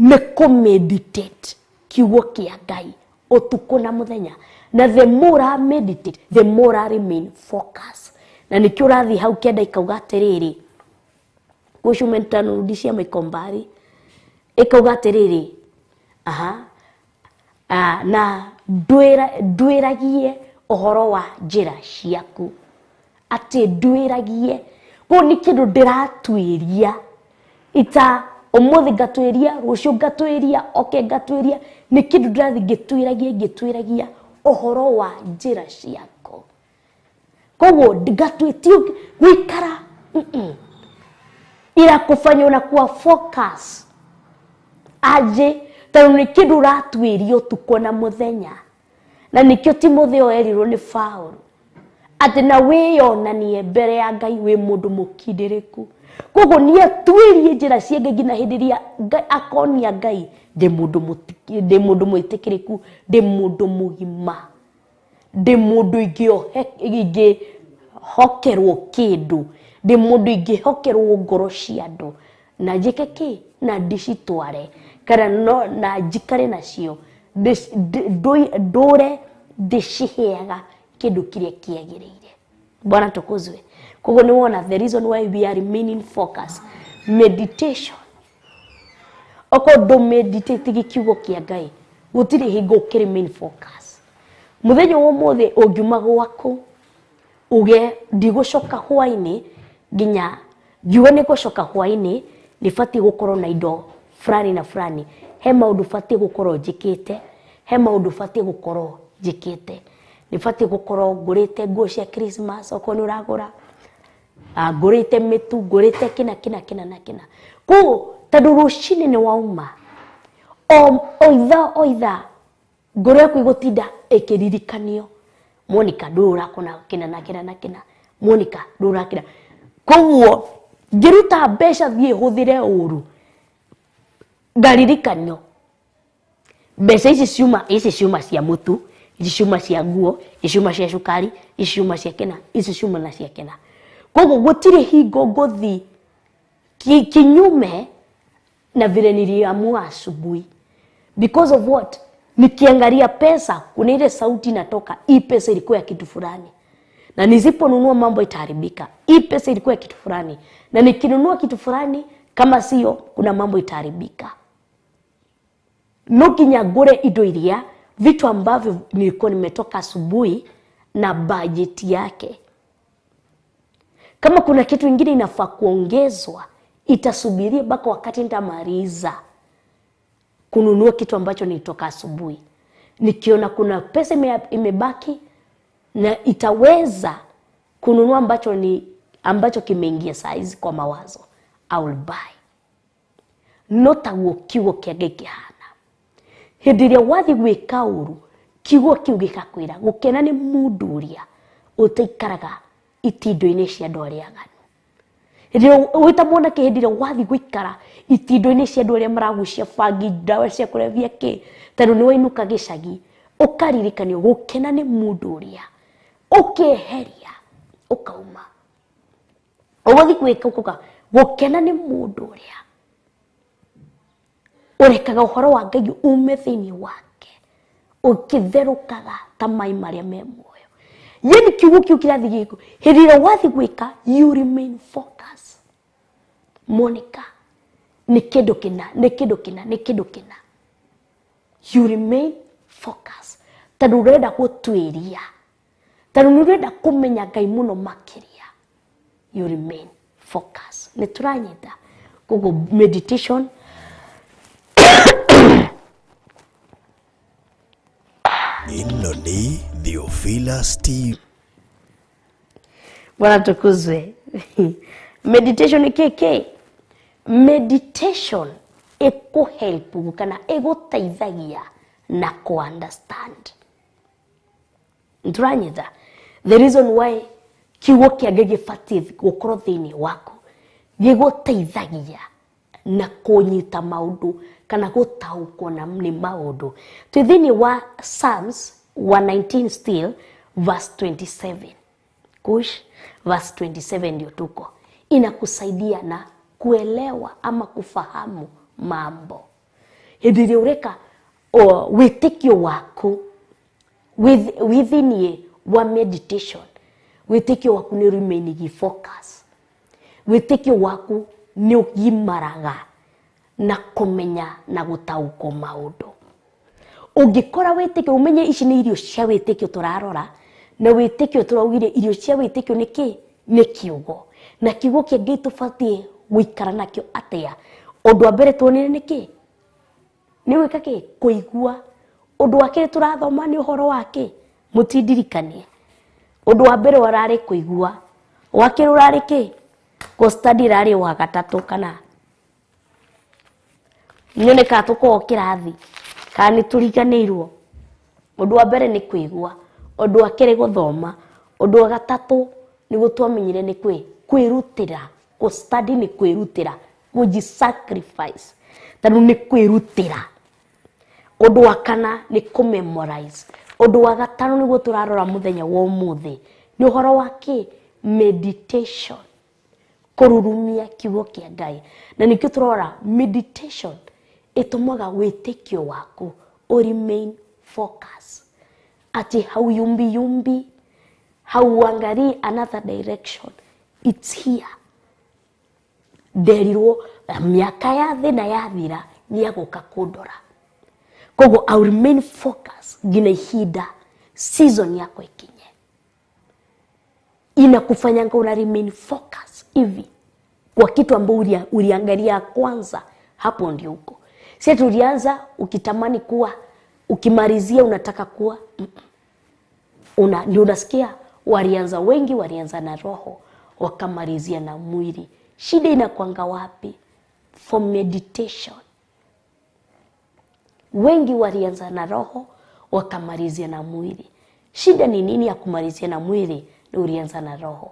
nĩ kũ meditate kiugo kĩa Ngai Ũtukũ na mũthenya. Na the more I meditate, the more I remain focus. Na nĩkĩo ũrathiĩ hau kĩanda ikauga atĩrĩrĩ, gũcumentanurudishia mĩkombari, ĩkauga atĩrĩrĩ, aha, na ndwĩragie ũhoro wa njĩra ciaku. Atĩ ndwĩragie. Kũu nĩ kĩndũ ndĩratuĩria. Ita ũmũthĩ ngatuĩria, rũciũ ngatuĩria, oke ngatuĩria, nĩ kĩndũ ndĩrathiĩ ngĩtuĩragia ũhoro wa njĩra ciaku. Koguo ngatuĩtio gũikara, irakũbanya unakuwa focus. Aje, tondũ nĩ kĩndũ ũratuĩria ũtukũ na mũthenya. Na nĩkĩo Timotheo erirwo nĩ Paũlũ atĩ na wĩyonanie mbere ya Ngai wĩ mũndũ mũkindĩrĩku. Koguo nĩatuĩrie njĩra cia Ngai nginya hĩndĩ ĩrĩa akonia Ngai ndĩ mũndũ mwĩtĩkĩrĩku, ndĩ mũndũ mũgima, ndĩ mũndũ ingĩhokerwo kĩndũ, ndĩ mũndũ ingĩhokerwo ngoro cia andũ, na njĩke kĩ, na ndicitware, kana no na njikare nacio, ndũre ndĩciheaga kĩndũ kĩrĩa kĩagĩrĩire. Bwana tukuzwe. Koguo nĩ wona the reason why we are remaining focus. Meditation. Okorwo ndũ meditate kiugo kĩa Ngai, gũtirĩ hingo ũkĩ remain focus. Mũthenya wa ũmũthĩ ũngiuma gwaku uge ndigũcoka hwainĩ nginya ngiuga nĩ gũcoka hwainĩ nĩ batiĩ gũkorwo na indo fulani na fulani. He maũndũ batiĩ gũkorwo njĩkĩte, he maũndũ batiĩ gũkorwo njĩkĩte. Nĩ batiĩ gũkorwo ngũrĩte nguo cia Christmas okorwo nĩ ũragũra, ngũrĩte mĩtu, ngũrĩte kĩna kĩna kĩna na kĩna. Koguo tondũ rũcinĩ nĩ wauma, o ithaa o ithaa ngoro yaku ĩgũtinda ĩkĩririkanio, Monica ndũĩ ũrakũna kĩna na kĩna na kĩna, Monica ndũĩ ũrakĩna. Koguo ngĩruta mbeca thiĩ hũthĩre ũru, ngaririkanio mbeca ici ciuma, ici ciuma cia mũtu, ici ciuma cia nguo, ici ciuma cia cukari, ici ciuma cia kĩna, ici ciuma na cia kĩna. Koguo gũtirĩ hingo ngũthi kinyume na vile niliamua asubuhi. Because of what? Nikiangalia pesa, kuna ile sauti inatoka, hii pesa ilikuwa ya kitu fulani. Na nisiponunua mambo itaharibika. Hii pesa ilikuwa ya kitu fulani. Na nikinunua kitu fulani, kama sio, kuna mambo itaharibika. No nginya ngũre indo iria, vitu ambavyo nilikuwa nimetoka asubuhi na budget yake. Kama kuna kitu ingine inafaa kuongezwa, itasubiria mpaka wakati nitamaliza kununua kitu ambacho nilitoka asubuhi. Nikiona kuna pesa imebaki na itaweza kununua ambacho kimeingia saizi kwa mawazo, I will buy. No taguo kiugo kĩa Ngai kĩhana. Hĩndĩ ĩrĩa wathiĩ gwĩka ũru, kiugo kĩu gĩgakwĩra gũkena nĩ mũndũ ũrĩa ũtaikaraga itindo-inĩ cia andũ arĩa aganu. Hĩndĩ ĩrĩa wĩta mwanake, hĩndĩ ĩrĩa wathiĩ gũikara itindo-inĩ cia andũ arĩa maragucia bangi, ndawa cia kũrebia kĩ, tondũ nĩ wainũka gĩcagi, ũkaririkanio gũkena nĩ mũndũ ũrĩa ũkeheria ũkauma. Ũgũthiĩ gwĩka ũkauga gũkena nĩ mũndũ ũrĩa ũrekaga ũhoro wa Ngai ume thĩinĩ wake, ũkĩtherũkaga ta maĩ marĩa me muoyo. Yani kiugo kĩu kĩrathiĩ gĩkũ, hĩndĩ ĩrĩa wathiĩ gwĩka, you remain focus. Monica, nĩ kĩndũ kĩna, nĩ kĩndũ kĩna, nĩ kĩndũ kĩna. You remain focus. Tondũ ũrenda gũtuĩria, tondũ nĩ ũrenda kũmenya Ngai mũno makĩria. You remain focus. Nĩ tũranyita. Koguo meditation Ĩno nĩ Theophilus TV. Bwana tukuzwe. Meditation nĩ kĩ? Meditation ĩkũhelp kana ĩgũteithagia na ku understand. Nduranyita. The reason why kiugo kĩa Ngai gĩbatiĩ gũkorwo thĩinĩ waku, gĩgũteithagia na kũnyita maũndũ kana gũtaũkwo na nĩ maũndũ. Twĩ thĩinĩ wa Psalms 119 still verse 27. Kush verse 27 ndio tuko. Inakusaidia na kuelewa ama kufahamu mambo. Hĩndĩ ĩrĩa ũreka Wĩtĩkio waku within wa meditation, wĩtĩkio waku nĩ remaining focus, wĩtĩkio waku nĩ ũgimaraga na kũmenya na gũtaũkwo maũndũ. Ũngĩkora wĩtĩkio, ũmenye ici nĩ irio cia wĩtĩkio tũrarora, na wĩtĩkio tũraugire irio cia wĩtĩkio nĩ kĩ? Nĩ kiugo. Na kiugo kĩa Ngai tũbatiĩ gũikara nakĩo atĩa? Ũndũ wa mbere tuonire nĩ kĩ? Nĩ gwĩka kĩ? Kũigua. Ũndũ wa kerĩ tũrathoma nĩ ũhoro wa kĩ? Mũtindirikanie. Ũndũ wa mbere ũrarĩ kũigua, wa kerĩ ũrarĩ kĩ? Gũ-study ĩrarĩ wa gatatũ, kana nyone kana tũkoragwo kĩrathi kana nĩ tũriganĩirwo. Ũndũ wa mbere nĩ kũigua, ũndũ wa kerĩ gũthoma, ũndũ wa gatatũ nĩguo twamenyire nĩ kwĩrutĩra. Gũ-study nĩ kwĩrutĩra, kũji-sacrifice, tondũ nĩ kwĩrutĩra. Ũndũ wa kana nĩ kũ-memorize. Ũndũ wa gatano nĩguo tũrarora mũthenya wa ũmũthĩ nĩ ũhoro wa kĩ? Meditation, kũrurumia kiugo kĩa Ngai. Na nĩkĩo tũrora meditation ĩtũmaga wĩtĩkio waku ũ remain focus, atĩ hauyumbiyumbi, hauangalii another direction, it's here. Nderirwo mĩaka ya thĩna yathira nĩagũka kũndora, koguo I will remain focus nginya ihinda season yako ikinye. Inakufanyanga una remain focus hivi kwa kitu ambao uliangalia kwanza, hapo ndio uko. Si ati ulianza ukitamani kuwa, ukimalizia unataka kuwa. Ndio unasikia walianza wengi, walianza na roho wakamalizia na mwili. Shida inakuanga wapi? For meditation. Wengi walianza na roho wakamalizia na mwili. Shida ni nini ya kumalizia na mwili? Ni ulianza na roho.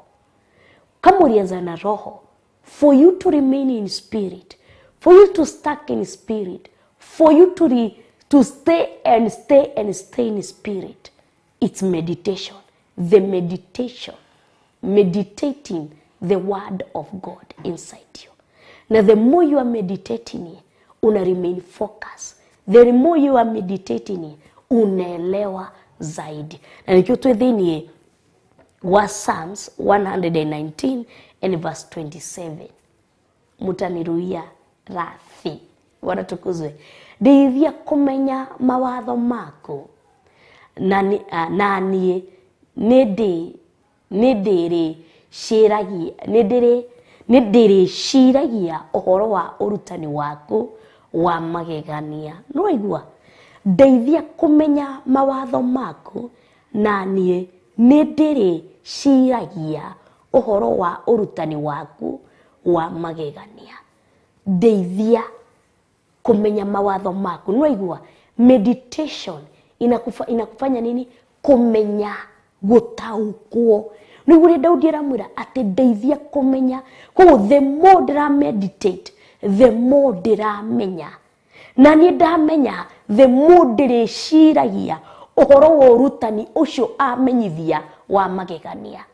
Kama ulianza na roho, for you to remain in spirit, for you to stuck in spirit, for you to stay and stay and stay in spirit, it's meditation. The meditation, meditating the word of God inside you. Now the more you are meditating, una remain focused. The more you are meditating, unaelewa zaidi. Na nikio tu thĩinĩ wa Psalms 119 and verse 27. Mutaniruia rathi. Bwana tukuzwe. Ndeithia kũmenya mawatho maku, na niĩ nĩndĩrĩciragia ũhoro wa ũrutani waku wa magegania. Nĩwaigua? Ndeithia kũmenya mawatho maku, na niĩ nĩndĩrĩciragia ũhoro wa ũrutani waku wa magegania. Ndeithia kũmenya mawatho maku. Nĩwaigua? Meditation inakufanya nini? Kũmenya, gũtaũkwo. Nĩguo ũrĩa Daudi aramwĩra atĩ ndeithia kũmenya. Koguo the more ndĩra meditate, the more ndĩramenya. Na niĩ ndamenya, the more ndĩrĩciragia ũhoro wa ũrutani ũcio amenyithia wa magegania.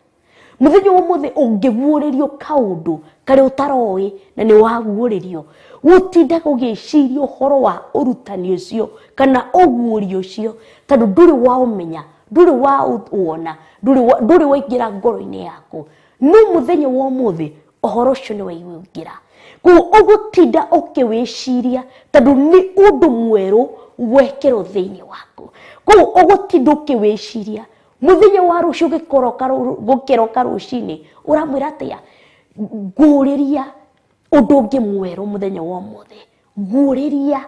Mũthenya wa ũmũthĩ ũngĩguũrĩrio kaũndũ karĩa ũtaroĩ na nĩ waguũrĩrio, gũtindaga ũgĩciria ũhoro wa ũrutani ũcio kana ũguũrio ũcio, tondũ ndũrĩ waũmenya, ndũrĩ waũona, ndũrĩ waingĩra ngoro-inĩ yaku. No mũthenya wa ũmũthĩ ũhoro ũcio nĩ waingĩra. Koguo ũgũtinda ũkĩwĩciria tondũ nĩ ũndũ mwerũ wekĩrwo thĩinĩ waku. Koguo ũgũtinda ũkĩwĩciria. Mũthenya wa rũciũ gũkĩroka rũcinĩ ũramwĩra atĩa? Ngũrĩria ũndũ ũngĩ mwerũ mũthenya wa ũmũthĩ. Ngũrĩria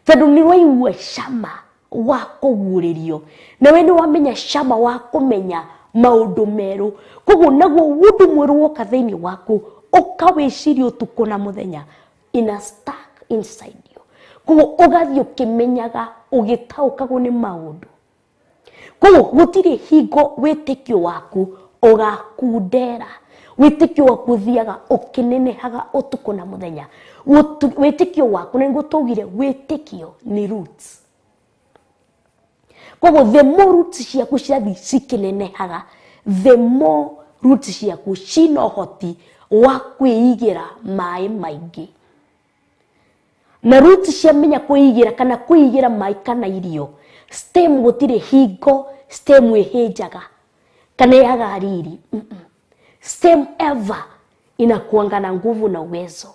tondũ nĩ waigua cama wa kũguũrĩrio, na we nĩ wamenya cama wa kũmenya maũndũ merũ. Koguo naguo ũndũ mwerũ woka thĩinĩ waku ũkawĩciria ũtukũ na mũthenya, ina stuck inside you. Koguo ũgathiĩ ũkĩmenyaga, ũgĩtaũkagwo nĩ maũndũ. Koguo gũtirĩ hingo wĩtĩkio waku ũgakundera. Wĩtĩkio waku ũthiaga ũkĩnenehaga ũtukũ na mũthenya. Wĩtĩkio waku, na nĩguo twaugire wĩtĩkio nĩ roots. Koguo the more roots ciaku cirathiĩ cikĩnenehaga, the more roots ciaku cina ũhoti wa kwĩigĩra maĩ maingĩ. Na roots ciamenya kwĩigĩra kana kwĩigĩra maĩ kana irio, stem gũtirĩ hingo stem ĩhĩnjaga kana yaga riri. Stem ever inakuanga na nguvu na uwezo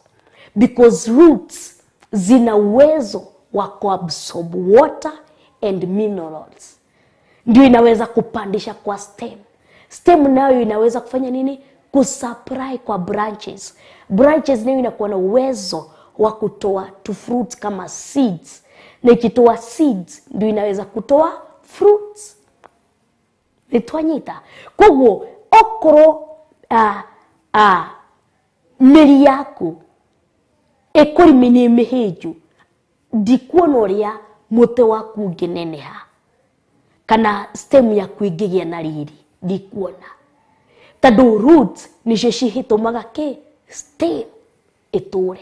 because roots zina uwezo wa kuabsorb water and minerals, ndio inaweza kupandisha kwa stem. Stem nayo inaweza kufanya nini? Kusupply kwa branches. Branches nayo inakuwa na uwezo wa kutoa to fruits kama seeds, na ikitoa seeds ndio inaweza kutoa fruits. Nĩtwanyita? Koguo okorwo mĩri yaku ĩkũrĩmi nĩ mĩhĩnju, ndikuona ũrĩa mũtĩ waku ũngĩneneha kana stem yaku ĩngĩgĩa na riri, ndikuona, tondũ roots nĩcio cihĩtũmaga kĩ stem ĩtũre.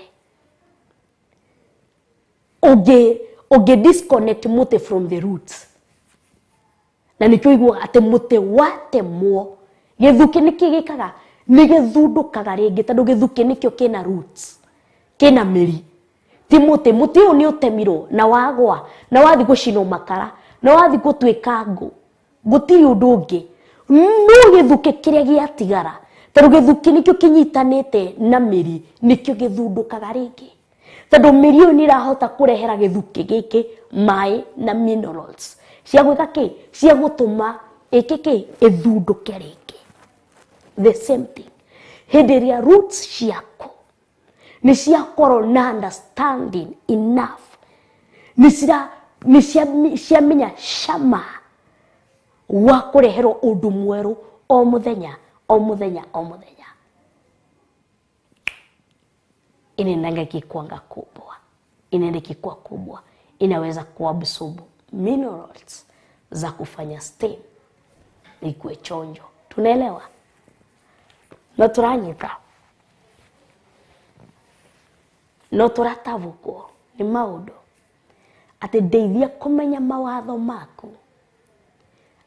Ũngĩ disconnect mũtĩ from the roots, na nĩkĩo ũiguaga atĩ mũtĩ watemwo gĩthukĩ nĩkĩ gĩkaga? Nĩ gĩthundũkaga rĩngĩ, tondũ gĩthukĩ nĩkĩo kĩna roots, kĩna mĩri, ti mũtĩ. Mũtĩ ũyũ nĩ ũtemirwo na wagwa na wathi gũcinwo makara na wathi gũtuĩka ngũ, gũtirĩ ũndũ ũngĩ, no gĩthukĩ kĩrĩa gĩatigara, tondũ gĩthukĩ nĩkĩo kĩnyitanĩte na mĩri, nĩkĩo gĩthundũkaga rĩngĩ, tondũ mĩri ĩyo nĩ ĩrahota kũrehera gĩthukĩ gĩkĩ maĩ na minerals cia gwĩka kĩ, cia gũtũma ĩkĩ kĩ ĩthundũke rĩngĩ. The same thing hĩndĩ ĩrĩa roots ciaku nĩ ciakorwo na understanding enough, nĩ ciamenya cama wa kũreherwo ũndũ mwerũ o mũthenya o mũthenya o mũthenya, inaendanga ikikwanga kubwa, inaenda ikikuwa kubwa, inaweza kuabsorb minerals za kufanya stem ikuwe chonjo. Tunaelewa? No tũranyita? No tũratavũkwo nĩ maũndũ atĩ ndeithia kũmenya mawatho maku,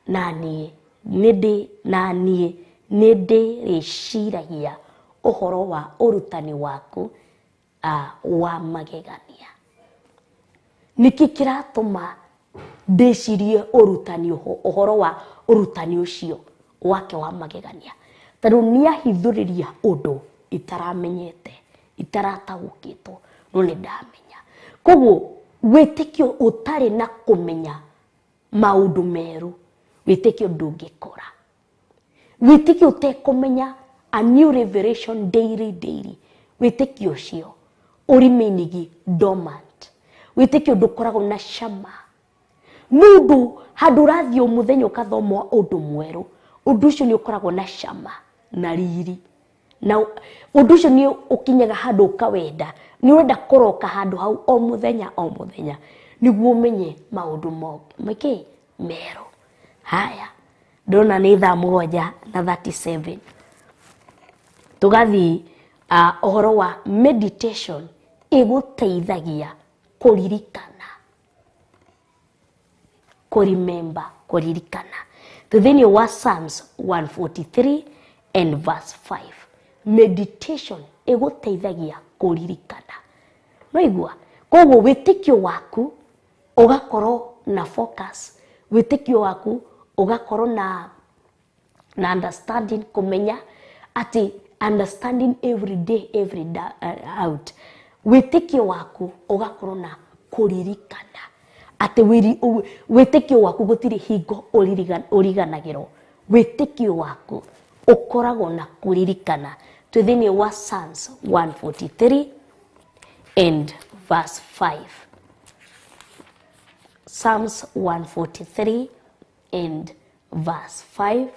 na niĩ nĩ ndĩrĩciragia ũhoro wa ũrutani waku wa magegania. Nĩkĩ kĩratũma ndĩcirie ũrutani ũhoro wa ũrutani ũcio wake wa magegania? Tondũ nĩahithũrĩria ũndũ itaramenyete, itarataũkĩtwo, no nĩ ndamenya. Koguo wĩtĩkio ũtarĩ na kũmenya maũndũ merũ, wĩtĩkio ndũngĩkũra. Wĩtĩkio ũtekũmenya a new revelation daily daily, wĩtĩkio ũcio ũremainigi dormant. Wĩtĩkio ndũkoragwo na cama, nĩ ũndũ handũ ũrathiĩ o mũthenya ũkathoma ũndũ mwerũ, ũndũ ũcio nĩ ũkoragwo na cama na riri, na ũndũ ũcio nĩ ũkinyaga handũ ũkawenda, nĩ ũrenda kũroka handũ hau o mũthenya o mũthenya nĩguo ũmenye maũndũ maingĩ merũ. Haya, ndona nĩ thaa 7:37, tũgathiĩ ũhoro wa meditation ĩgũteithagia kũririkana, kũremember, kũririkana. Thĩinĩ wa Psalms 143 and verse 5, meditation ĩgũteithagia kũririkana. No igua, koguo wĩtĩkio waku ũgakorwo na focus, wĩtĩkio waku ũgakorwo na understanding, kũmenya atĩ understanding every day every day out. Wĩtĩkio waku ũgakorwo na kũririkana atĩ wĩtĩkio waku gũtirĩ hingo ũriganagĩrwo. Wĩtĩkio waku ũkoragwo na kũririkana. Twĩ thĩinĩ wa Psalms 143 and verse 5. Psalms 143 and verse 5.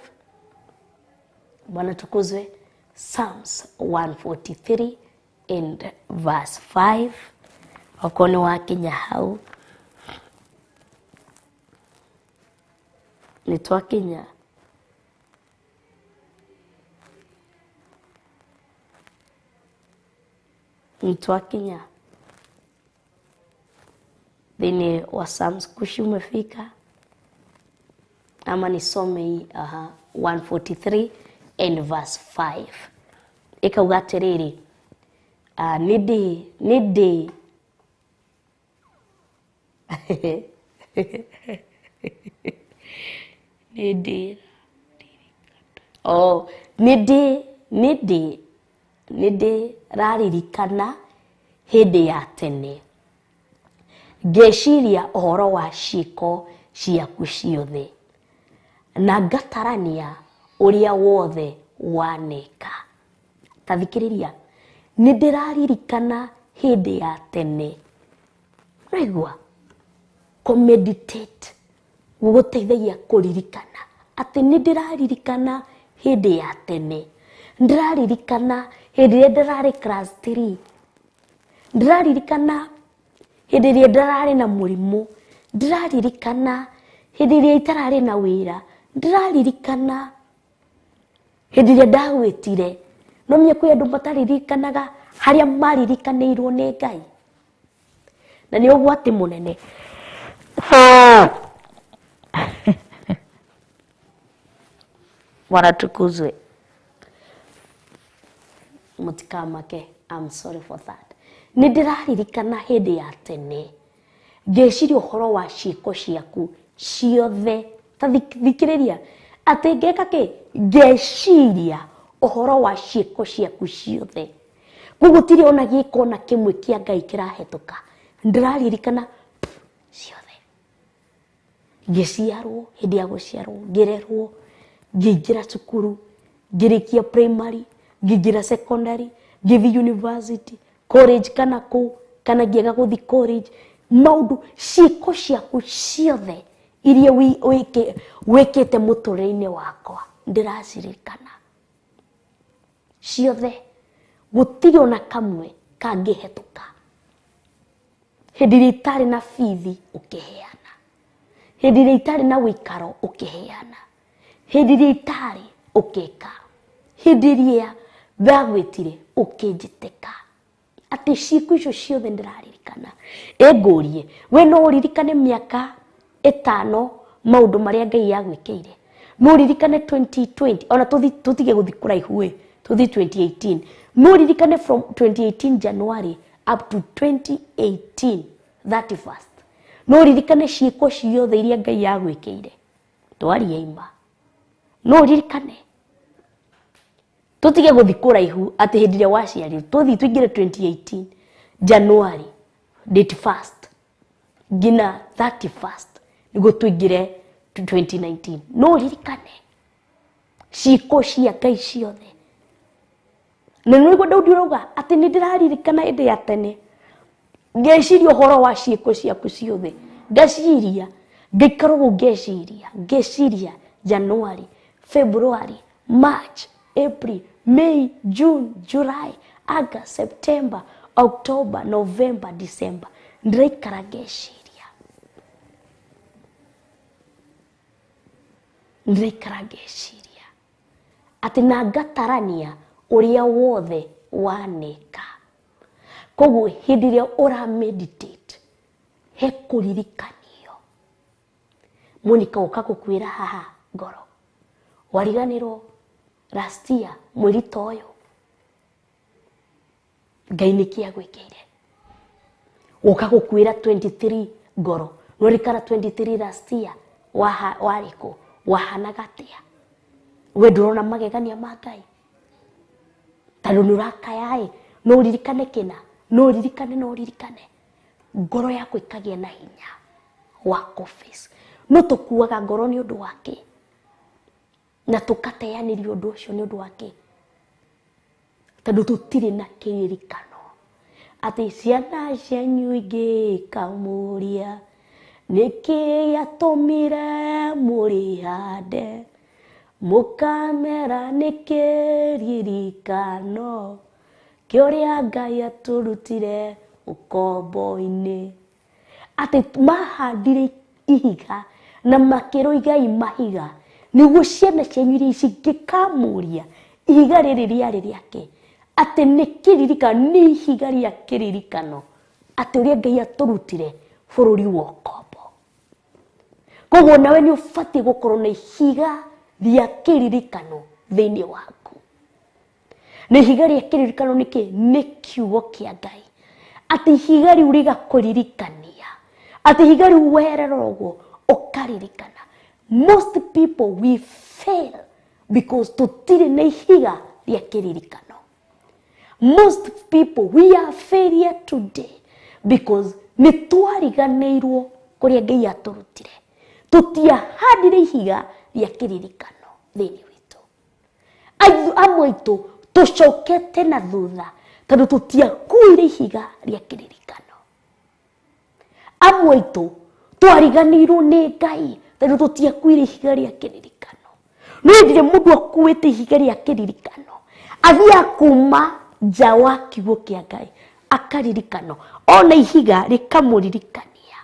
Bwana tukuzwe. Psalms 143 and verse 5. Okorwo nĩ wakinya hau, nĩ twakinya. Nĩ twakinya thĩinĩ wa Psalms. Kushi umefika ama nisome hii? 143 and verse 5 ĩkauga atĩrĩrĩ, nĩ ndĩ Nĩ oh, nĩ ndĩraririkana hĩndĩ ya tene, ngeciria ũhoro wa ciĩko ciaku ciothe, na ngatarania ũrĩa wothe waneka. Ta thikĩrĩria, nĩ ndĩraririkana hĩndĩ ya tene. Ũraigua? Kũmeditate gũgũteithagia kũririkana atĩ nĩ ndĩraririkana hĩndĩ ya tene, ndĩraririkana hĩndĩ ĩrĩa ndĩrarĩ class 3, ndĩraririkana hĩndĩ ĩrĩa ndĩrarĩ na mũrimũ, ndĩraririkana hĩndĩ ĩrĩa itararĩ na wĩra, ndĩraririkana hĩndĩ ĩrĩa ndagwĩtire. No menye kwĩ andũ mataririkanaga harĩa maririkanĩirwo nĩ Ngai, na nĩ ũgwati mũnene. Bwana tukuzwe. Mũtikamake, I'm sorry for that. Nĩ ndĩraririkana hĩndĩ ya tene, ngeciria ũhoro wa ciĩko ciaku ciothe. Ta thikĩrĩria, atĩ ngeka kĩ? Ngeciria ũhoro wa ciĩko ciaku ciothe. Koguo gũtirĩ ona gĩko ona kĩmwe kĩa Ngai kĩrahetũka. Ndĩraririkana ciothe. Ngĩciarwo, hĩndĩ ya gũciarwo, ngĩrerwo, ngĩingĩra cukuru, ngĩrĩkia primary, ngĩingĩra secondary, ngĩthiĩ university, college kana kũ, kana ngĩaga gũthiĩ college. Maũndũ, ciĩko ciaku ciothe iria wĩkĩte mũtũrĩre-inĩ wakwa, ndĩraciririkana ciothe. Gũtirĩ ona kamwe kangĩhetũka. Hĩndĩ ĩrĩa itarĩ na bithi ũkĩheana, hĩndĩ ĩrĩa itarĩ na ũikaro ũkĩheana, hĩndĩ ĩrĩa itarĩ ũkĩka, hĩndĩ ĩrĩa ndagwĩtire ũkĩnjĩtĩka. Atĩ ciĩko icio ciothe ndĩraririkana. Ĩngũrie, we no ũririkane mĩaka 5 maũndũ marĩa Ngai agwĩkĩire? No ũririkane 2020, ona tũtige gũthiĩ kũraihu ĩ, tũthiĩ 2018. No ũririkane from 2018 January up to 2018 31st. No ũririkane ciĩko ciothe iria Ngai agwĩkĩire? Twarie ima. No ũririkane? Tũtige gũthiĩ kũraihu atĩ hĩndĩ ĩrĩa waciarirwo, tũthiĩ tũingĩre 2018 January date 1st nginya 31st nĩguo tũingĩre 2019. No ũririkane ciĩko cia Ngai ciothe? Na nĩguo Daudi ũrauga atĩ nĩ ndĩraririkana hĩndĩ ya tene, ngeciria ũhoro wa ciĩko ciaku ciothe, ngaciria, ngaikara ũguo ngeciria, ngeciria January, February, March, April, May, June, July, August, September, October, November, December. Ndĩraikara ngeciria, ndĩraikara ngeciria atĩ na ngatarania ũrĩa wothe waneka. Koguo hĩndĩ ĩrĩa ũra meditate, he kũririkanio. Monica ũka gũkwĩra haha ngoro, wariganĩrwo last year mweri ta ũyũ Ngai nĩkĩ agwĩkĩire? Ũka gũkwĩra 23 ngoro, nĩũririkana 23 last year warĩ kũ? Wahanaga atĩa? We ndũrona magegania ma Ngai? Tondũ nĩũrakaya ĩ, no ũririkane kĩna, no ũririkane, no ũririkane. Ngoro yaku ĩkagĩa na hinya wa kũ-face. No tũkuaga ngoro nĩ ũndũ wa kĩ? Na tũkateanĩria ũndũ ũcio nĩ ũndũ wa kĩ? Tondũ tũtirĩ na kĩririkano atĩ ciana cianyu ingĩkamũria nĩkĩ gĩatũmire mũrĩhande, mũkamera nĩ kĩririkano kĩa ũrĩa Ngai atũrutire ũkombo-inĩ. Atĩ mahandire ihiga na makĩrũigai mahiga nĩguo ciana cianyu iria cingĩkamũria ihiga rĩrĩ rĩarĩ rĩake, atĩ nĩ kĩririkano, nĩ ihiga rĩa kĩririkano atĩ ũrĩa Ngai atũrutire bũrũri wa ũkombo. Koguo nawe nĩ ũbatiĩ gũkorwo na ihiga rĩa kĩririkano thĩinĩ waku. Na ihiga rĩa kĩririkano nĩ kĩ? Nĩ kiugo kĩa Ngai. Atĩ ihiga rĩu rĩgakũririkania Atĩ ihiga rĩu werera ũguo ũkaririkana. Most people we fail because tũtirĩ na ihiga rĩa kĩririkano. Most people we are failure today because nĩ twariganĩirwo kũrĩa Ngai atũrutire. Tũtiahandire ihiga rĩa kĩririkano thĩinĩ witũ. Amwe aitũ tũcokete na thutha tondũ tũtiakuire ihiga rĩa kĩririkano. Amwe aitũ twariganĩirwo nĩ Ngai tondũ tũtiakuire ihiga rĩa kĩririkano. No hĩndĩ ĩrĩa mũndũ akuĩte ihiga rĩa kĩririkano, athiaga kuma nja wa kiugo kĩa Ngai akaririkano, ona ihiga rĩkamũririkania,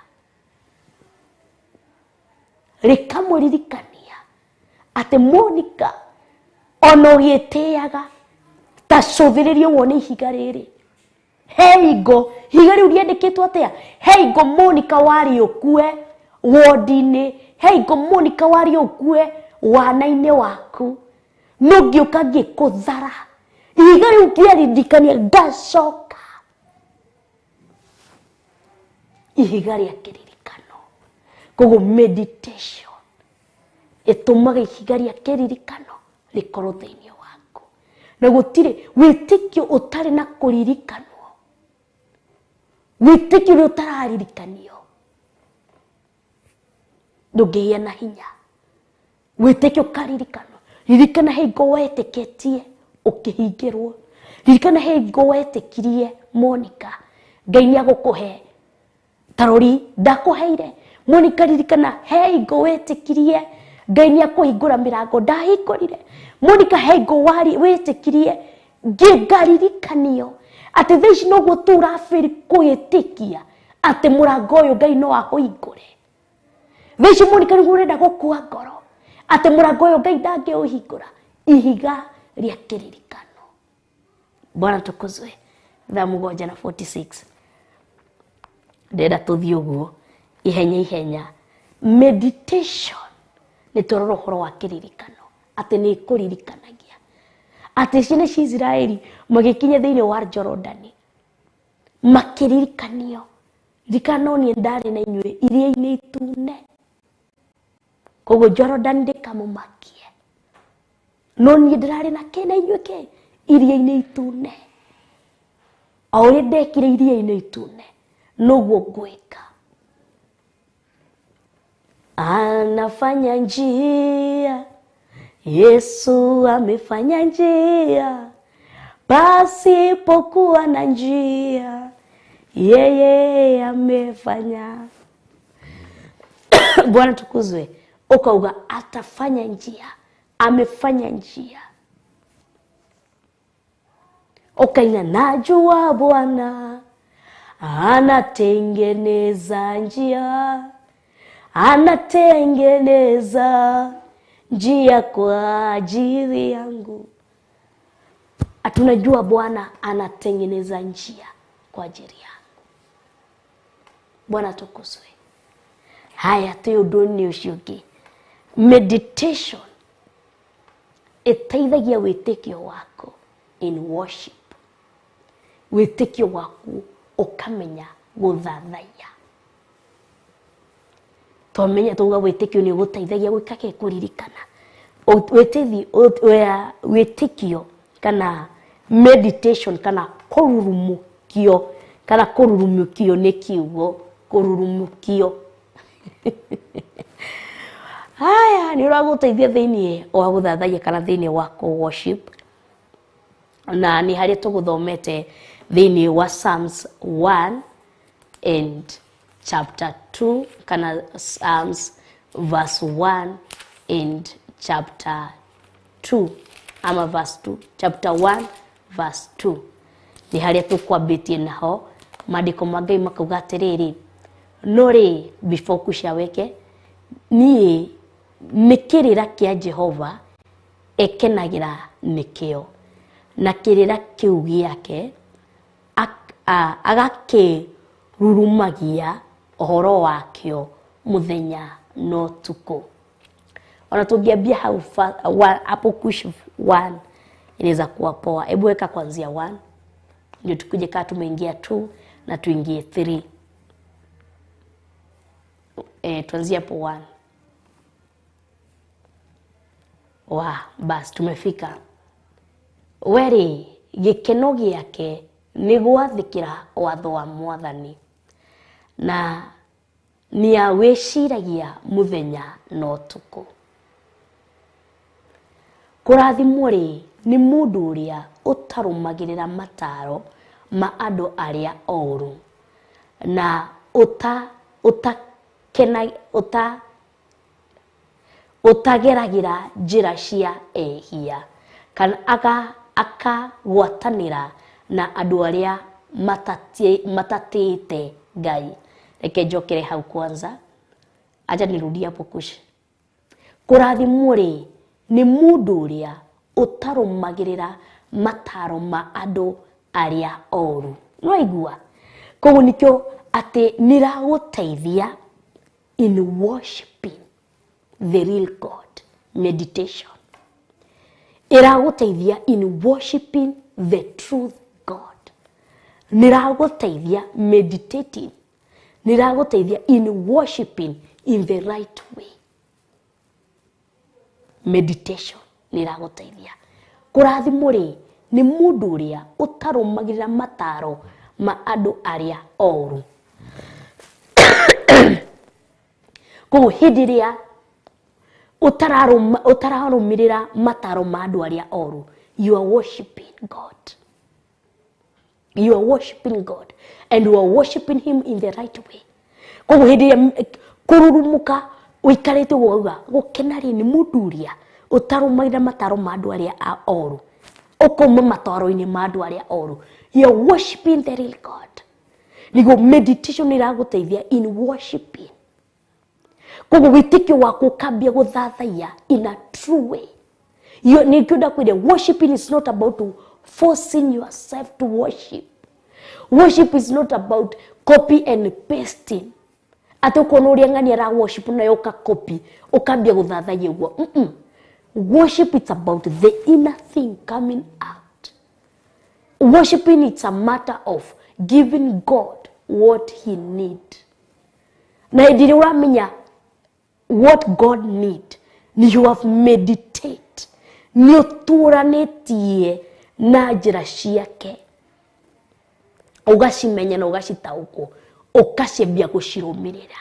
rĩkamũririkania atĩ Monica ona ũgĩtĩaga ta cũthĩrĩrie wone ihiga rĩrĩ. He ingo ihiga rĩu rĩandĩkĩtwo atĩa? He ingo Monica warĩ ũkue wodi-inĩ, he ingo Monica warĩ ũkue wana-inĩ waku, no ngĩũka ngĩkũthara. Ihiga rĩu ngĩaririkania ngacoka. Ihiga rĩa kĩririkano. Koguo meditation ĩtũmaga ihiga rĩa kĩririkano rĩkorwo thĩinĩ waku. Na gũtirĩ wĩtĩkio ũtarĩ na kũririkanwo, wĩtĩkio ũrĩa ũtararirikanio ndũngĩgĩa na hinya. Wĩtĩkio ũkaririkanwo. Ririkana hingo wetĩkĩtie ũkĩhingĩrwo. Ririkana hingo wetĩkirie Monica Ngai nĩ agũkũhe tarori ndakũheire. Monica ririkana he hingo wetĩkirie Ngai nĩ akũhingũra mĩrango ndahingũrire. Monica he hingo wetĩkirie ngĩngaririkanio atĩ thaa ici noguo tu ũrabĩri kwĩtĩkia atĩ mũrango ũyũ Ngai no ahũhingũre. Thaa ici Monica nĩguo ũrenda gũkua ngoro atĩ mũrango ũyũ Ngai ndangĩũhingũra. Ihiga rĩa kĩririkano. Bwana tukuzwe. Thaa 7:46 ndĩrenda tũthiĩ ũguo ihenya ihenya. Meditation nĩ tũrora ũhoro wa kĩririkano atĩ nĩ ĩkũririkanagia atĩ ciana cia Isiraeli magĩkinya thĩinĩ wa Jorodani makĩririkanio, ririkana no niĩ ndarĩ na inyuĩ iria-inĩ itune, koguo Jorodani ndĩkamũmakie, no niĩ ndĩrarĩ na kĩ na inyuĩ kĩ iria-inĩ itune. O ũrĩa ndekire iria-inĩ itune noguo ngwĩka. Anafanya njia, Yesu amefanya njia, pasipokuwa na njia, yeye amefanya. Bwana tukuzwe. Ukauga atafanya njia, amefanya njia. Ukaina najua Bwana anatengeneza njia, anatengeneza njia kwa ajili yangu. Atunajua Bwana anatengeneza njia kwa ajili yangu. Bwana tukuzwe. Haya tuyo ũcio ũngĩ. Meditation ĩteithagia wĩtĩkio waku in worship. Wĩtĩkio waku ũkamenya gũthathaiya. Twamenya tuga wĩtĩkio nĩ ũgũteithagia gwĩka kĩ? Kũririkana. Wĩtĩkio kana meditation kana kũrurumũkio, kana kũrurumũkio nĩ kiugo kũrurumũkio. Haya nĩ ũragũteithia thĩinĩ wa gũthathaiya kana thĩinĩ wa worship. Na nĩ harĩa tũgũthomete thĩinĩ wa Psalms 1 and chapter 2 kana Psalms verse 1 and chapter 2 ama verse 2, chapter 1 verse 2. Nĩ harĩa tũkwambĩtie naho maandĩko ma Ngai makauga atĩrĩrĩ, no rĩ before kucaweke niĩ nĩ kĩrĩra kĩa Jehova ekenagĩra nĩkĩo, na kĩrĩra kĩu gĩake agakĩrurumagia ũhoro wakĩo mũthenya na ũtukũ. Ona tũngĩambia hau hapo kush 1 inaweza kuwa poa. Hebu weka kuanzia 1 ndio tukuje kaa tumeingia 2 na tuingie 3. Tuanzie hapo 1. Wa bas tumefika. Weri gĩkeno gĩake nĩ gwathĩkĩra watho wa mwathani na nĩawĩciragia mũthenya na ũtukũ. Kũrathimwo rĩ nĩ mũndũ ũrĩa ũtarũmagĩrĩra mataro ma andũ arĩa oru na ũtageragĩra njĩra cia ehia kana akagwatanĩra na andũ arĩa matatĩĩte Ngai. Reke njokere hau kwanza, acha nirudie hapo kusha. Kũrathimwo rĩ nĩ mũndũ ũrĩa ũtarũmagĩrĩra mataro ma andũ arĩa oru. Nĩwaigua? Koguo nĩkĩo atĩ nĩragũteithia in worshiping the real God. Meditation ĩragũteithia in worshiping the truth God. Nĩragũteithia meditating, nĩragũteithia in worshiping in the right way. Meditation nĩragũteithia. Kũrathimwo rĩ nĩ mũndũ ũrĩa ũtarũmagĩrĩra mataro ma andũ arĩa oru. Koguo hĩndĩ ĩrĩa ũtararũmĩrĩra mataro ma andũ arĩa oru, you are worshiping God. You are worshiping God and you are worshiping him in the right way. Koguo hĩndĩ ĩrĩa kũrurumũka ũikarĩte ũguo ũkauga gũkena rĩ nĩ mũndũ ũrĩa ũtarũmagĩrĩra mataro ma andũ arĩa oru, ũkauma mataro-inĩ ma andũ arĩa oru. You are worshiping the real God. Nĩguo meditation ĩragũteithia in worshiping. Koguo wĩtĩkio waku ũkambia gũthathaiya in a true way. Nĩkĩo ndakwĩra worshiping is not about forcing yourself to worship. Worship is not about copy and pasting. Atĩ ũkona ũrĩa ng'ania ara worship nayo ũka copy ũkambia gũthathaiya ũguo. Worship is about the inner thing coming out. Worshiping it's a matter of giving God what he need. Na hĩndĩ ĩrĩa ũramenya what God need, you have meditate, nĩ ũtũranĩtie na njĩra ciake, ũgacimenya na ũgacitaũkwo, ũkaciambia gũcirũmĩrĩra.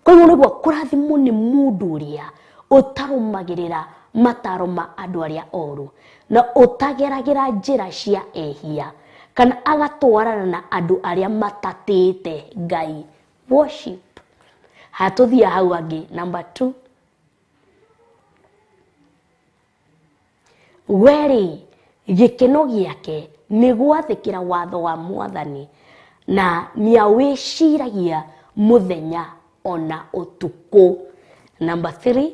Koguo nĩguo kũrathimwo nĩ mũndũ ũrĩa ũtarũmagĩrĩra mataro ma andũ arĩa oru na ũtageragĩra njĩra cia ehia kana agatwarana na andũ arĩa matatĩĩte Ngai. Worship. Hatũthia hau angĩ. Number 2, werĩ gĩkeno gĩake nĩ gwathĩkĩra watho wa mwathani na nĩawĩciragia mũthenya ona ũtukũ. Number 3,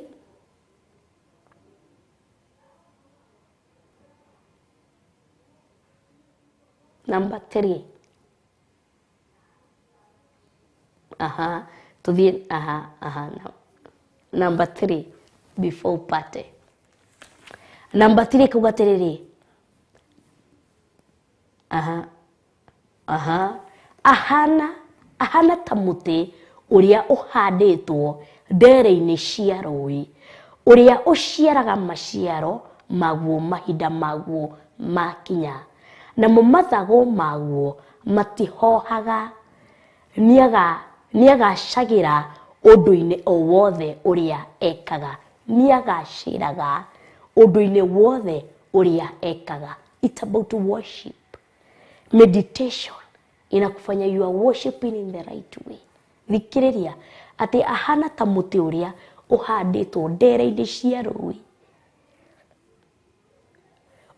number 3. Aha, tuthie aha aha. Number 3 before upate. Number 3 kuga atiriri. Aha aha, ahana ahana ta mũtĩ ũrĩa ũhandĩtwo ndere-inĩ cia rũĩ, ũrĩa ũciaraga maciaro maguo mahinda maguo makinya, namo mathago maguo matihohaga, nĩagacagĩra ũndũ-inĩ o wothe ũrĩa ekaga. Nĩagacĩraga ũndũ-inĩ wothe ũrĩa ekaga. It's about worship. Meditation inakufanya you are worshiping in the right way. Thikĩrĩria atĩ ahana ta mũtĩ ũrĩa ũhandĩtwo ndere-inĩ cia rũĩ,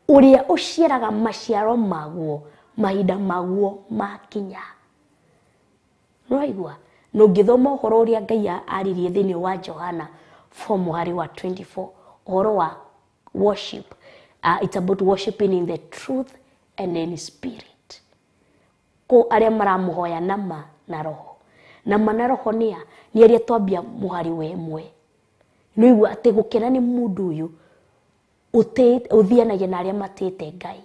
ũrĩa ũciaraga maciaro maguo mahinda maguo makinya. Nĩwaigua? Na ũngĩthoma ũhoro ũrĩa Ngai aririe thĩinĩ wa Johana 4 mũhari wa 24, ũhoro wa worship. It's about worshiping in the truth and in spirit. Ko arĩa maramũhoya nama na roho. Nama na roho nĩ a? Nĩ arĩa twambia mũhari wa 1. Nĩwaigua atĩ gũkena nĩ mũndũ ũyũ ũthianagia na arĩa matĩĩte Ngai.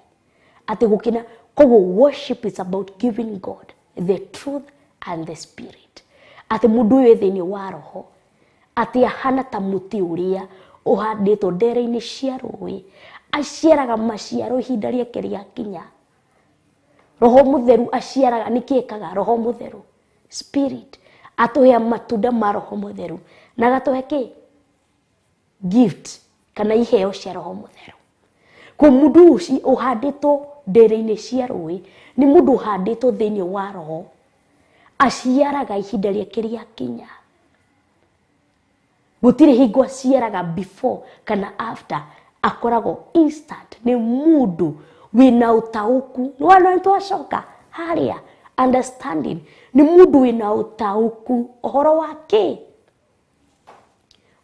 Atĩ gũkena, koguo worship is about giving God the truth and the spirit. Atĩ mũndũ ũyũ e thĩinĩ wa roho atĩ ahana ta mũtĩ ũrĩa ũhandĩtwo ndere-inĩ cia rũĩ, aciaraga maciaro ihinda rĩake rĩakinya. Roho Mũtheru aciaraga, nĩkĩ ekaga? Roho Mũtheru spirit atũhea matunda ma Roho Mũtheru na agatũhe kĩ? Gift kana iheo cia Roho Mũtheru. Kwa mũndũ ũcio ũhandĩtwo ndere-inĩ cia rũĩ nĩ mũndũ ũhandĩtwo thĩinĩ wa roho, aciaraga ihinda rĩake rĩakinya. Gũtirĩ hingo aciaraga before kana after, akoragwo instant. Nĩ mũndũ wĩna ũtaũku. Nĩwona nĩtwacoka harĩa understanding, nĩ mũndũ wĩna ũtaũku ũhoro wa kĩ?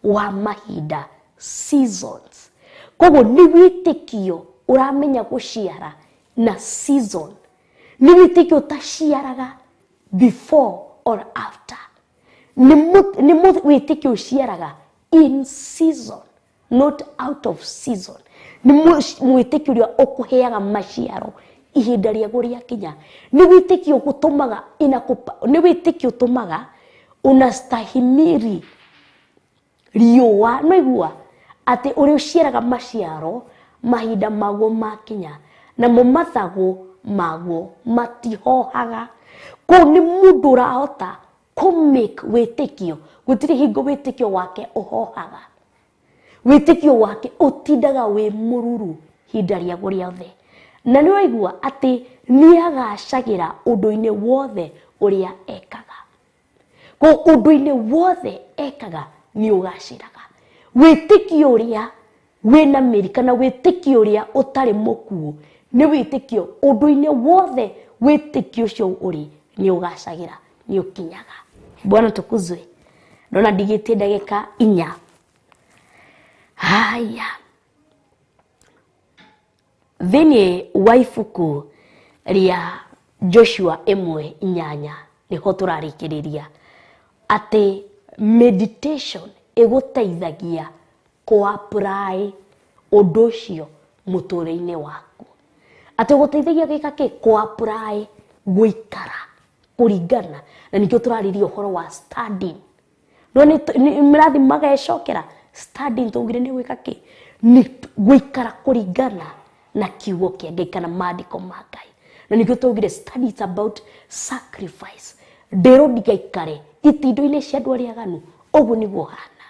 Wa mahinda, seasons. Koguo nĩ wĩtĩkio ũramenya gũciara na season, nĩ wĩtĩkio ũtaciaraga before or after, nĩ wĩtĩkio ũciaraga in season, not out of season. Nĩ mwĩtĩkio ũrĩa ũkũheaga maciaro ihinda rĩaguo rĩakinya. Nĩ wĩtĩkio ũtũmaga inakupa, nĩ wĩtĩkio ũtũmaga unastahimili riũa. No igua atĩ ũrĩa ũciaraga maciaro mahinda maguo makinya, namo mathagũ maguo matihohaga. Kũu nĩ mũndũ ũrahota kũ-make wĩtĩkio. Gũtirĩ hingo wĩtĩkio wake ũhohaga, wĩtĩkio wake ũtindaga wĩ mũruru ihinda rĩaguo rĩothe. Na nĩ waigua atĩ nĩ agacagĩra ũndũ-inĩ wothe ũrĩa ekaga. Kwa ũndũ-inĩ wothe ekaga nĩ ũgacĩraga. Wĩtĩkio ũrĩa wĩna mĩri kana wĩtĩkio ũrĩa ũtarĩ mũkuũ nĩ wĩtĩkio ũndũ-inĩ wothe wĩtĩkio ũcio ũrĩ nĩ ũgacagĩra, nĩ ũkinyaga. Bwana tukuzwe. Ndona ndigĩtie ndagĩka 4. Haya, thĩinĩ wa ibuku rĩa Joshua 1:8 nĩho tũrarĩkĩrĩria atĩ meditation ĩgũteithagia kũ-apply ũndũ ũcio mũtũrĩre-inĩ waku. Atĩ ũgũteithagia gwĩka kĩ? Kũ-apply, gũikara kũringana na nĩkĩo tũrarĩria ũhoro wa studying. No nĩ mĩrathi magecokera studying, twaugire nĩ gwĩka kĩ? Nĩ gũikara kũringana na kiugo kĩa Ngai kana maandĩko ma Ngai. Na nĩkĩo twaugire study is about sacrifice. Ndĩrwo ndigaikare itindo-inĩ cia andũ arĩa aganu, ũguo nĩguo hana.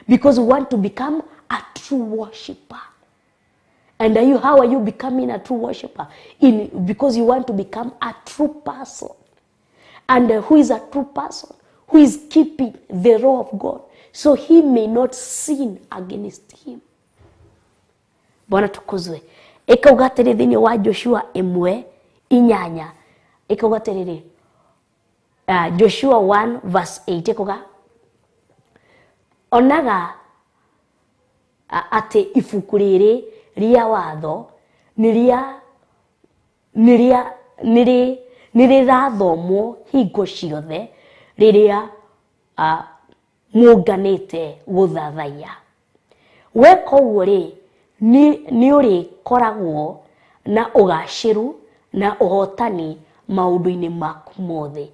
Because we want to become a true worshipper. And how are you becoming a true worshipper? Because you want to become a true person. And who is a true person? Who is keeping the law of God, so he may not sin against him. Bwana tukuzwe. Ĩkauga atĩrĩ thĩinĩ wa Joshua 1:8, ĩkauga atĩrĩrĩ, Joshua 1 verse 8 ĩkauga onaga atĩ ibuku rĩrĩ rĩa watho nĩ rĩrathomwo hingo ciothe rĩrĩa mũnganĩte gũthathaiya. Weka ũguo rĩ, nĩ ũrĩkoragwo na ũgacĩru na ũhotani maũndũ-inĩ maku mothe.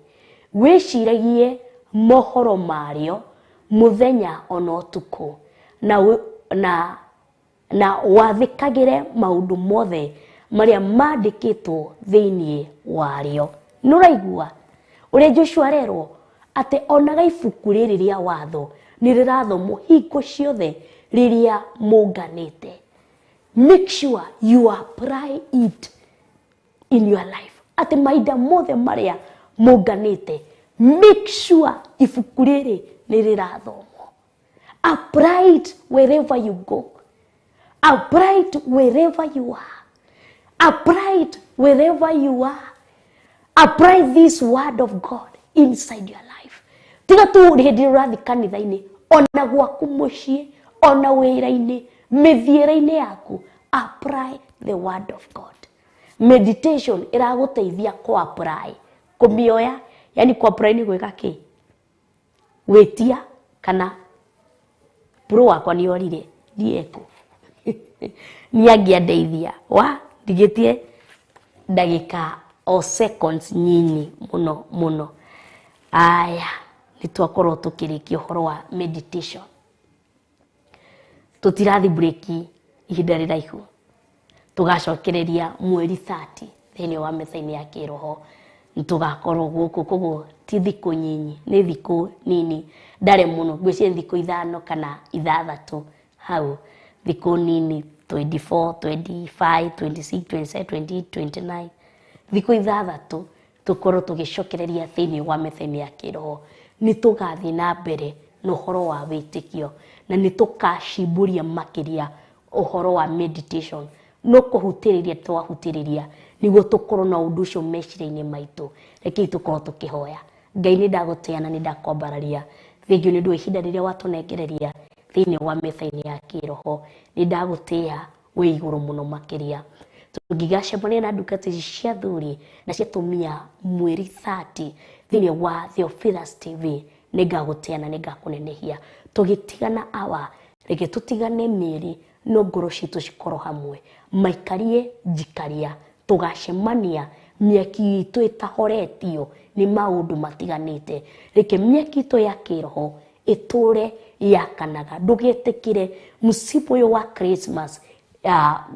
Wĩciragie mohoro marĩo mũthenya ona ũtukũ, na wathĩkagĩre maũndũ mothe marĩa mandĩkĩtwo thĩinĩ warĩo. Nĩ ũraigua ũrĩa Joshua arerwo atĩ onaga ibuku rĩrĩ rĩa watho nĩ rĩrathomwo hingo ciothe rĩrĩa mũnganĩte. Make sure you apply it in your life. Atĩ mahinda mothe marĩa mũnganĩte, make sure ibuku rĩrĩ nĩ rĩrathomwo. Apply it wherever you go. Apply it wherever you are. Apply it wherever you are. Apply this word of God inside your life. Tiga tu hĩndĩ ĩrĩa ũrathiĩ kanitha-inĩ, ona gwaku mũciĩ, ona wĩra-inĩ, mĩthiĩre-inĩ yaku, apply the word of God. Meditation ĩragũteithia kũ-apply, kũmĩoya, yani kũ-apply nĩ gwĩka kĩ? Gwĩtia kana bro wakwa nĩ orire, ndiekũ. Nĩ angĩandeithia. Wa, ndigĩtie ndagĩka o seconds nyinyi mũno mũno. Aya, nĩ twakorwo tũkĩrĩkia ũhoro wa meditation. Tũtirathi break ihinda rĩraihu, tũgacokereria mweri 30 thĩinĩ wa metha-inĩ ya kĩroho. Nĩtũgakorwo gũkũ, koguo ti thikũ nyinyi, nĩ thikũ nini ndarĩ mũno, ngwĩciria thikũ 5 kana 6 hau, thikũ nini 24, 25, 26, 27, 28, 29, thikũ 6 tũkorwo tũgĩcokereria thĩinĩ wa metha-inĩ ya kĩroho. Nĩ tũgathiĩ na mbere na ũhoro wa wĩtĩkio, na nĩ tũkacimburia makĩria ũhoro wa meditation. No kũhutĩrĩria twahutĩrĩria nĩguo tũkorwo na ũndũ ũcio meciria-inĩ maitũ. Rekei tũkorwo tũkĩhoya. Ngai, nĩ ndagũtĩa na nĩ ndakwambararia, thengiũ nĩ ũndũ wa ihinda rĩrĩa watũnengereria thĩinĩ wa metha-inĩ ya kĩroho. Nĩ ndagũtĩa wĩ igũrũ mũno makĩria. Tũngĩgacemania na ndungata ici cia athuri na cia atumia mweri 30 thĩinĩ wa Theophilus TV, nĩ ngagũtĩa na nĩ ngakũnenehia. Tũgĩtigana awa, reke tũtigane mĩĩrĩ, no ngoro citũ cikorwo hamwe. Maikarie njikaria, tũgacemania mĩaki itũ ĩtahoretio nĩ maũndũ matiganĩte. Reke mĩaki itũ ya kĩroho ĩtũre yakanaga. Ndũgetĩkĩre msimu ũyũ wa Christmas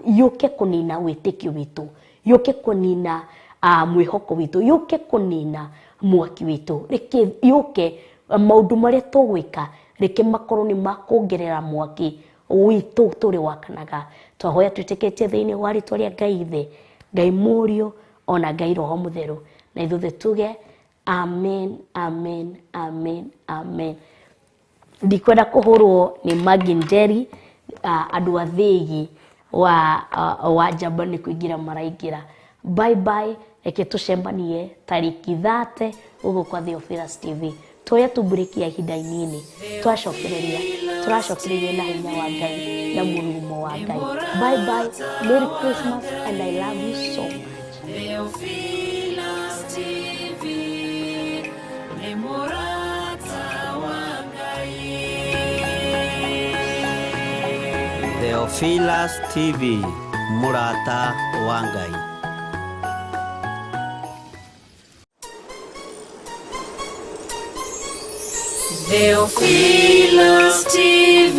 yũke kũnina wĩtĩkio witũ, yũke kũnina mwĩhoko witũ, yũke kũnina mwaki witũ. Reke yũke maũndũ marĩa tũgwĩka, reke makorwo nĩ makuongerera mwaki witũ tũrĩ wakanaga. Twahoya twĩtĩkĩtie thĩinĩ wa rĩtwa rĩa Ngai Ithe, Ngai Mũriũ, ona Ngai Roho Mũtheru, na ithuothe tuge amen, amen, amen, amen. Ndikwenda kũhũrwo nĩ Maggie Njeri, andũ a thĩgi wa njamba nĩ kũingĩra maraingĩra. Bye bye, reke tũcemanie tarĩki 30 gũkũ kwa Theophilus TV. Tuoya tu break ya ihinda inini, twacokereria, tũracokereria na hinya wa Ngai na mũrurumo wa Ngai. Bye bye, Merry Christmas and I love you so much. Theophilus TV, nĩ mũrata wa Ngai. Theophilus TV, mũrata wa Ngai. Theophilus TV,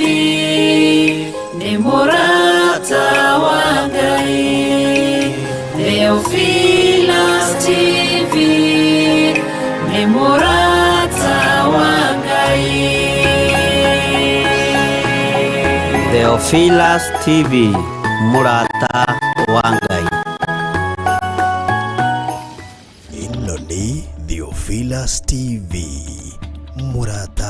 nĩ mũrata wa Ngai. Theophilus TV, nĩ mũrata wa Ngai. Theophilus TV, mũrata wa Ngai. Ĩno nĩ Theophilus TV, mũrata